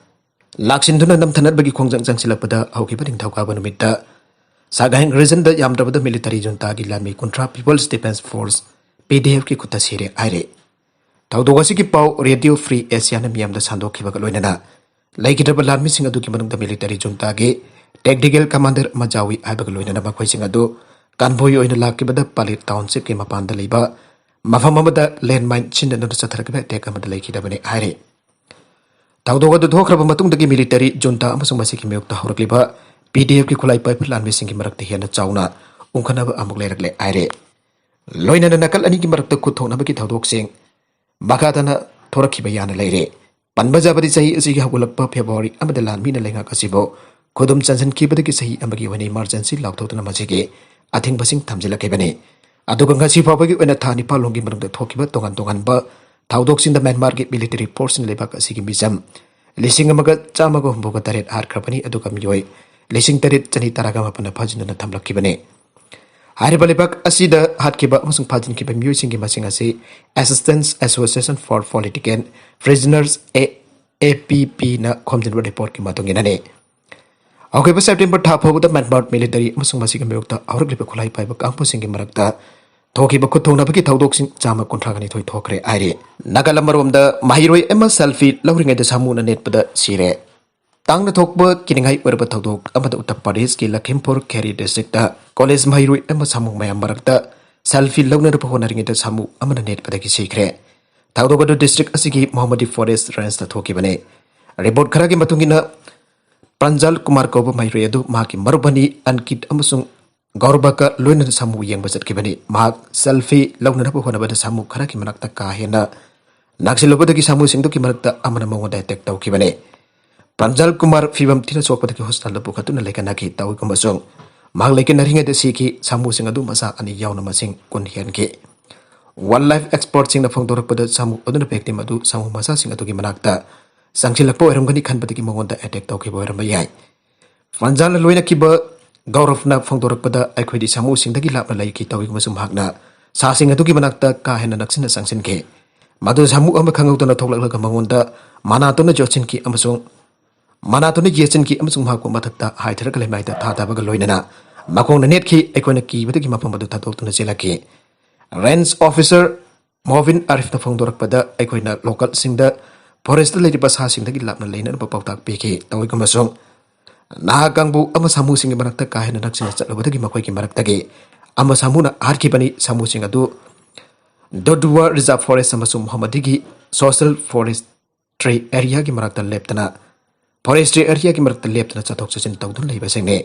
ꯂꯥꯛꯁꯤꯟꯗꯨꯅ ꯅꯝꯊꯅꯕꯒꯤ ꯈꯣꯡꯖꯪ ꯆꯪꯁꯤꯜꯂꯛꯄꯗ ꯍꯧꯈꯤꯕ ꯅꯤꯡꯊꯧꯀꯥꯕ ꯅꯨꯃꯤꯠꯇ ꯁꯥꯒꯥꯏꯡ ꯔꯤꯖꯟꯗ ꯌꯥꯝꯗ꯭ꯔꯕꯗ ꯃꯤꯂꯤꯇꯔꯤ ꯖꯨꯟꯇꯥꯒꯤ ꯂꯥꯟꯃꯤ ꯀꯨꯟꯊ꯭ꯔꯥ People's Defence Force, P D F ꯀꯤ ꯈꯨꯠꯇ ꯁꯤꯔꯦ ꯍꯥꯏꯔꯦ꯫ ꯊꯧꯗꯣꯛ ꯑꯁꯤꯒꯤ ꯄꯥꯎ ꯔꯦꯗꯤꯑꯣ ꯐ꯭ꯔꯤ ꯑꯦꯁꯤꯌꯥꯅ ꯃꯤꯌꯥꯝꯗ ꯁꯟꯗꯣꯛꯈꯤꯕꯒ ꯂꯣꯏꯅꯅ ꯂꯩꯈꯤꯗ꯭ꯔꯕ ꯂꯥꯟꯃꯤꯁꯤꯡ ꯑꯗꯨꯒꯤ ꯃꯅꯨꯡꯗ ꯃꯤꯂꯤꯇꯔꯤ ꯖꯨꯟꯇꯥꯒꯤ ꯇꯦꯛꯇꯤꯀꯦꯜ ꯀꯃꯥꯟꯗꯔ ꯑꯃ ꯌꯥꯎꯏ ꯍꯥꯏꯕꯒ ꯂꯣꯏꯅꯅ ꯃꯈꯣꯏꯁꯤꯡ ꯑꯗꯨ ꯀꯟꯚꯣꯏ ꯑꯣꯏꯅ ꯂꯥꯛꯈꯤꯕꯗ ꯄꯥꯂꯤꯠ ꯇꯥꯎꯟꯁꯤꯞꯀꯤ ꯃꯄꯥꯟꯗ ꯂꯩꯕ ꯃꯐꯝ ꯑꯃꯗ ꯂꯦꯟꯃꯥꯏꯟ ꯁꯤꯖꯤꯟꯅꯗꯨꯅ ꯆꯠꯊꯔꯛꯈꯤꯕ ꯑꯦꯇꯦꯛ ꯑꯃꯗ ꯂꯩꯈꯤꯗꯕꯅꯤ ꯍꯥꯏꯔꯤ꯫ ꯊꯧꯗꯣꯛ ꯑꯗꯨ ꯊꯣꯛꯈ꯭ꯔꯕ ꯃꯇꯨꯡꯗꯒꯤ ꯃꯤꯂꯤꯇꯔꯤ ꯖꯨꯟꯇꯥ ꯑꯃꯁꯨꯡ ꯃꯁꯤꯒꯤ ꯃꯥꯌꯣꯛꯇ ꯍꯧꯔꯛꯂꯤꯕ P D F ꯀꯤ ꯈꯨꯠꯂꯥꯏ ꯄꯥꯏꯕ ꯂꯥꯟꯃꯤꯁꯤꯡꯒꯤ ꯃꯔꯛꯇ ꯍꯦꯟꯅ ꯆꯥꯎꯅ ꯎꯪꯈꯠꯅꯕ ꯑꯃꯨꯛ ꯂꯩꯔꯛꯂꯦ ꯍꯥꯏꯔꯦ꯫ ꯂꯣꯏꯅꯅ ꯅꯥꯀꯜ ꯑꯅꯤꯒꯤ ꯃꯔꯛꯇ ꯈꯨꯠ ꯊꯣꯛꯅꯕꯒꯤ ꯊꯧꯗꯣꯛꯁꯤꯡ ꯃꯈꯥ ꯇꯥꯅ ꯊꯣꯔꯛꯈꯤꯕ ꯌꯥꯅ ꯂꯩꯔꯦ꯫ ꯄꯟꯕ ꯌꯥꯕꯗꯤ ꯆꯍꯤ ꯑꯁꯤꯒꯤ ꯍꯧꯒꯠꯂꯛꯄ ꯐꯦꯕ꯭ꯔꯨꯋꯥꯔꯤ ꯑꯃꯗ ꯂꯥꯟꯃꯤꯅ ꯂꯩꯉꯥꯛ ꯑꯁꯤꯕꯨ ꯈꯨꯗꯨꯝ ꯆꯟꯁꯤꯟꯈꯤꯕꯗꯒꯤ ꯆꯍꯤ ꯑꯃꯒꯤ ꯑꯣꯏꯅ ꯏꯃꯥꯔꯖꯦꯟꯁꯤ ꯂꯥꯎꯊꯣꯛꯇꯨꯅ ꯃꯁꯤꯒꯤ ꯑꯊꯤꯡꯕꯁꯤꯡ ꯊꯝꯖꯤꯜꯂꯛꯈꯤꯕꯅꯤ꯫ ꯑꯗꯨꯒ ꯉꯁꯤ ꯐꯥꯎꯕꯒꯤ ꯑꯣꯏꯅ ꯊꯥ ꯅꯤꯄꯥꯜ ꯂꯣꯝꯒꯤ ꯃꯅꯨꯡꯗ ꯊꯣꯛꯈꯤꯕ ꯇꯣꯉꯥꯟ ꯇꯣꯉꯥꯟꯕ ꯊꯧꯗꯣꯛꯁꯤꯡꯗ ꯃ꯭ꯌꯥꯟꯃꯥꯔꯒꯤ ꯃꯤꯂꯤꯇꯔꯤ ꯐꯣꯔꯁꯁꯤꯡ ꯂꯩꯕꯥꯛ ꯑꯁꯤꯒꯤ ꯃꯤꯆꯝ ꯂꯤꯁꯤꯡ ꯑꯃꯒ ꯆꯥꯝꯃꯒ ꯍꯨꯝꯐꯨꯒ ꯇꯔꯦꯠ ꯍꯥꯠꯈ꯭ꯔꯕꯅꯤ, ꯑꯗꯨꯒ ꯃꯤꯑꯣꯏ ꯂꯤꯁꯤꯡ ꯇꯔꯦꯠ ꯆꯅꯤ ꯇꯔꯥꯒ ꯃꯥꯄꯟꯅ ꯐꯥꯖꯤꯟꯗꯨꯅ ꯊꯝꯂꯛꯈꯤꯕꯅꯤ꯫ ꯍꯥꯏꯔꯤꯕ ꯂꯩꯕꯥꯛ ꯑꯁꯤꯗ ꯍꯥꯠꯈꯤꯕ ꯑꯃꯁꯨꯡ ꯐꯥꯖꯤꯟꯈꯤꯕ ꯃꯤꯑꯣꯏꯁꯤꯡꯒꯤ ꯃꯁꯤꯡ ꯑꯁꯤ Assistance Association for Political Prisoners, A A P P ꯅ ꯈꯣꯝꯖꯤꯟꯕ ꯔꯤꯄꯣꯔꯠꯀꯤ ꯃꯇꯨꯡ ꯏꯟꯅꯅꯤ꯫ ꯍꯧꯈꯤꯕ ꯁꯦꯞꯇꯦꯝꯕꯔ ꯊꯥ ꯐꯥꯎꯕꯗ ꯃ꯭ꯌꯥꯟꯃꯥꯔ ꯃꯤꯂꯤꯇꯔꯤ ꯑꯃꯁꯨꯡ ꯃꯁꯤꯒꯤ ꯃꯥꯌꯣꯛꯇ ꯍꯧꯔꯛꯂꯤꯕ ꯈꯨꯠꯂꯥꯏ ꯄꯥꯏꯕ ꯀꯥꯡꯕꯨꯁꯤꯡꯒꯤ ꯃꯔꯛꯇ ꯊꯣꯛꯈꯤꯕ ꯈꯨꯠ ꯊꯣꯡꯅꯕꯒꯤ ꯊꯧꯗꯣꯛꯁꯤꯡ ꯆꯥꯝꯃ ꯀꯨꯟꯊ꯭ꯔꯥ ꯅꯤꯊꯣꯏ ꯊꯣꯛꯈ꯭ꯔꯦ ꯍꯥꯏꯔꯤ꯫ ꯅꯥꯒꯥꯂꯝ ꯑꯃꯔꯣꯝꯗ ꯃꯍꯩꯔꯣꯏ ꯑꯃ ꯁꯦꯜꯐꯤ ꯂꯧꯔꯤꯉꯩꯗ ꯁꯥꯃꯨꯅ ꯅꯦꯠꯄꯗ ꯁꯤꯔꯦ꯫ ꯇꯥꯡꯅ ꯊꯣꯛꯄ ꯀꯤꯅꯤꯡꯉꯥꯏ ꯑꯣꯏꯔꯕ ꯊꯧꯗꯣꯛ ꯑꯃꯗ ꯎꯠꯇꯔ ꯄ꯭ꯔꯗꯦꯁꯀꯤ ꯂꯈꯤꯝꯄꯨꯔ ꯈꯦꯔꯤ ꯗꯤꯁꯇ꯭ꯔꯤꯛꯇ ꯀꯣꯂꯦꯖ ꯃꯍꯩꯔꯣꯏ ꯑꯃ ꯁꯥꯃꯨ ꯃꯌꯥꯝ ꯃꯔꯛꯇ ꯁꯦꯜꯐꯤ ꯂꯧꯅꯅꯕ ꯍꯣꯠꯅꯔꯤꯉꯩꯗ ꯁꯥꯃꯨ ꯑꯃꯅ ꯅꯦꯠꯄꯗꯒꯤ ꯁꯤꯈ꯭ꯔꯦ꯫ ꯊꯧꯗꯣꯛ ꯑꯗꯨ ꯗꯤꯁꯇ꯭ꯔꯤꯛ ꯑꯁꯤꯒꯤ ꯃꯣꯍꯝꯃꯗꯤ ꯐꯣꯔꯦꯁ ꯔꯦꯟꯖꯇ ꯊꯣꯛꯈꯤꯕꯅꯤ꯫ ꯔꯤꯄꯣꯔꯠ ꯈꯔꯒꯤ ꯃꯇꯨꯡ ꯏꯟꯅ, ꯄ꯭ꯔꯟꯖꯥꯜ ꯀꯨꯃꯥꯔ ꯀꯧꯕ ꯃꯍꯩꯔꯣꯏ ꯑꯗꯨ ꯃꯍꯥꯛꯀꯤ ꯃꯔꯨꯞ ꯑꯅꯤ ꯑꯟꯀꯤꯠ ꯑꯃꯁꯨꯡ ꯒꯧꯔꯕꯒ ꯂꯣꯏꯅꯅ ꯁꯥꯃꯨ ꯌꯦꯡꯕ ꯆꯠꯈꯤꯕꯅꯤ꯫ ꯃꯍꯥꯛ ꯁꯦꯜꯐꯤ ꯂꯧꯅꯅꯕ ꯍꯣꯠꯅꯕꯗ ꯁꯥꯃꯨ ꯈꯔꯒꯤ ꯃꯅꯥꯛꯇ ꯀꯥ ꯍꯦꯟꯅ ꯅꯛꯁꯤꯜꯂꯨꯕꯗꯒꯤ ꯁꯥꯃꯨꯁꯤꯡꯗꯨꯒꯤ ꯃꯔꯛꯇ ꯑꯃꯅ ꯃꯉꯣꯟꯗ ꯑꯦꯇꯦꯛ ꯇꯧꯈꯤꯕꯅꯤ꯫ ꯄ꯭ꯔꯟꯖꯥꯜ ꯀꯨꯃꯥꯔ ꯐꯤꯕꯝ ꯊꯤꯅ ꯁꯣꯛꯄꯗꯒꯤ ꯍꯣꯁꯄꯤꯇꯥꯜꯗ ꯄꯨꯈꯠꯇꯨꯅ ꯂꯩꯈꯠꯅꯈꯤ꯫ ꯇꯧꯏꯒꯨꯝꯕꯁꯨꯡ ꯃꯍꯥꯛ ꯂꯩꯈꯤꯗ꯭ꯔꯤꯉꯩꯗ ꯁꯤꯈꯤ꯫ ꯁꯥꯃꯨꯁꯤꯡ ꯑꯗꯨ ꯃꯆꯥ ꯑꯅꯤ ꯌꯥꯎꯅ ꯃꯁꯤꯡ ꯀꯨꯟ ꯍꯦꯟꯈꯤ꯫ ꯋꯥꯏꯜꯗ ꯂꯥꯏꯐ ꯑꯦꯛꯁꯄꯔꯠꯁꯤꯡꯅ ꯐꯣꯡꯗꯣꯔꯛꯄꯗ, ꯁꯥꯃꯨ ꯑꯗꯨꯅ ꯚꯤꯛꯇꯤꯝ ꯑꯗꯨ ꯁꯥꯃꯨ ꯃꯆꯥꯁꯤꯡ ꯑꯗꯨꯒꯤ ꯃꯅꯥꯛꯇ ꯆꯪꯁꯤꯜꯂꯛꯄ ꯑꯣꯏꯔꯝꯒꯅꯤ ꯈꯟꯕꯗꯒꯤ ꯃꯉꯣꯟꯗ ꯑꯦꯇꯦꯛ ꯇꯧꯈꯤꯕ ꯑꯣꯏꯔꯝꯕ ꯌꯥꯏ꯫ ꯄ꯭ꯔꯟꯖꯥꯜꯅ ꯂꯣꯏꯅꯈꯤꯕ ꯒꯧꯔꯕꯅ ꯐꯣꯡꯗꯣꯔꯛꯄꯗ, ꯑꯩꯈꯣꯏꯗꯤ ꯁꯥꯃꯨꯁꯤꯡꯗꯒꯤ ꯂꯥꯞꯅ ꯂꯩꯈꯤ꯫ ꯇꯧꯏꯒꯨꯝꯕꯁꯨꯡ ꯃꯍꯥꯛꯅ ꯁꯥꯁꯤꯡ ꯑꯗꯨꯒꯤ ꯃꯅꯥꯛꯇ ꯀꯥ ꯍꯦꯟꯅ ꯅꯛꯁꯤꯟꯅ ꯆꯪꯁꯤꯟꯈꯤ꯫ ꯃꯗꯨ ꯁꯥꯃꯨ ꯑꯃ ꯈꯪꯍꯧꯗꯅ ꯊꯣꯛꯂꯛꯂꯒ ꯃꯉꯣꯟꯗ ꯃꯅꯥꯇꯣꯟꯅ ꯌꯣꯠꯁꯤꯟꯈꯤ ꯑꯃꯁꯨꯡ ꯃꯅꯥꯇꯣꯟꯅ ꯌꯦꯠꯁꯤꯟꯈꯤ ꯑꯃꯁꯨꯡ ꯃꯍꯥꯛꯄꯨ ꯃꯊꯛꯇ ꯍꯥꯏꯊꯔꯒ ꯂꯩꯃꯥꯏꯗ ꯊꯥꯗꯕꯒ ꯂꯣꯏꯅꯅ ꯃꯈꯣꯡꯅ ꯅꯦꯠꯈꯤ꯫ ꯑꯩꯈꯣꯏꯅ ꯀꯤꯕꯗꯒꯤ ꯃꯐꯝ ꯑꯗꯨ ꯊꯥꯗꯣꯛꯇꯨꯅ ꯆꯦꯜꯂꯛꯈꯤ꯫ ꯔꯦꯟꯖ ꯑꯣꯐꯤꯁꯔ ꯃꯣꯕꯤꯟ ꯑꯥꯔꯤꯐꯅ ꯐꯣꯡꯗꯣꯔꯛꯄꯗ, ꯑꯩꯈꯣꯏꯅ ꯂꯣꯀꯦꯜꯁꯤꯡꯗ ꯐꯣꯔꯦꯁꯇ ꯂꯩꯔꯤꯕ ꯁꯥꯁꯤꯡꯗꯒꯤ ꯂꯥꯞꯅ ꯂꯩꯅꯅꯕ ꯄꯥꯎꯇꯥꯛ ꯄꯤꯈꯤ꯫ ꯇꯧꯏꯒꯨꯝꯕꯁꯨꯡ ꯅꯍꯥ ꯀꯥꯡꯕꯨ ꯑꯃ ꯁꯥꯃꯨꯁꯤꯡꯒꯤ ꯃꯔꯛꯇ ꯀꯥ ꯍꯦꯟꯅ ꯅꯛꯁꯤꯟꯅ ꯆꯠꯂꯨꯕꯗꯒꯤ ꯃꯈꯣꯏꯒꯤ ꯃꯔꯛꯇꯒꯤ ꯑꯃ ꯁꯥꯃꯨꯅ ꯍꯥꯠꯈꯤꯕꯅꯤ꯫ ꯁꯥꯃꯨꯁꯤꯡ ꯑꯗꯨ ꯗꯣꯗꯨꯋꯥ ꯔꯤꯖꯥꯔꯚ ꯐꯣꯔꯦꯁ ꯑꯃꯁꯨꯡ ꯃꯣꯍꯝꯃꯗꯤꯒꯤ ꯁꯣꯁꯦꯜ ꯐꯣꯔꯦꯁꯇ꯭ꯔꯤ ꯑꯦꯔꯤꯌꯥꯒꯤ ꯃꯔꯛꯇ ꯂꯦꯞꯇꯅ, ꯐꯣꯔꯦꯁꯇ꯭ꯔꯤ ꯑꯦꯔꯤꯌꯥꯒꯤ ꯃꯔꯛꯇ ꯂꯦꯞꯇꯅ ꯆꯠꯊꯣꯛ ꯆꯠꯁꯤꯟ ꯇꯧꯗꯨꯅ ꯂꯩꯕꯁꯤꯡꯅꯤ꯫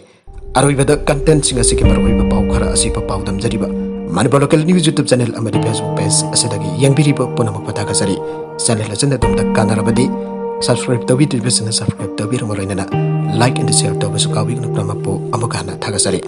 ꯑꯔꯣꯏꯕꯗ, ꯀꯟꯇꯦꯟꯠꯁꯤꯡ ꯑꯁꯤꯒꯤ ꯃꯔꯨꯑꯣꯏꯕ ꯄꯥꯎ ꯈꯔ ꯑꯁꯤꯕꯨ ꯄꯥꯎꯗꯝꯖꯔꯤꯕ Manipur local news YouTube channel ꯑꯃꯗꯤ ꯐꯦꯁꯕꯨꯛ ꯄꯦꯖ ꯑꯁꯤꯗꯒꯤ ꯌꯦꯡꯕꯤꯔꯤꯕ ꯄꯨꯝꯅꯃꯛꯄꯨ ꯊꯥꯒꯠꯆꯔꯤ꯫ ꯆꯦꯅꯦꯜ ꯑꯁꯤꯅ ꯑꯗꯣꯝꯗ ꯀꯥꯟꯅꯔꯕꯗꯤ ꯁꯕꯁꯀ꯭ꯔꯥꯏꯕ ꯇꯧꯕꯤꯗ꯭ꯔꯤꯕꯁꯤꯡꯅ ꯁꯕꯁꯀ꯭ꯔꯥꯏꯕ ꯇꯧꯕꯤꯔꯝꯕ ꯂꯣꯏꯅꯅ ꯂꯥꯏꯛ ꯑꯦꯟ ꯁꯤꯌꯔ ꯇꯧꯕꯁꯨ ꯀꯥꯎꯕꯤꯒꯅꯨ꯫ ꯄꯨꯝꯅꯃꯛꯄꯨ ꯑꯃꯨꯛꯀ ꯍꯟꯅ ꯊꯥꯒꯠꯆꯔꯤ꯫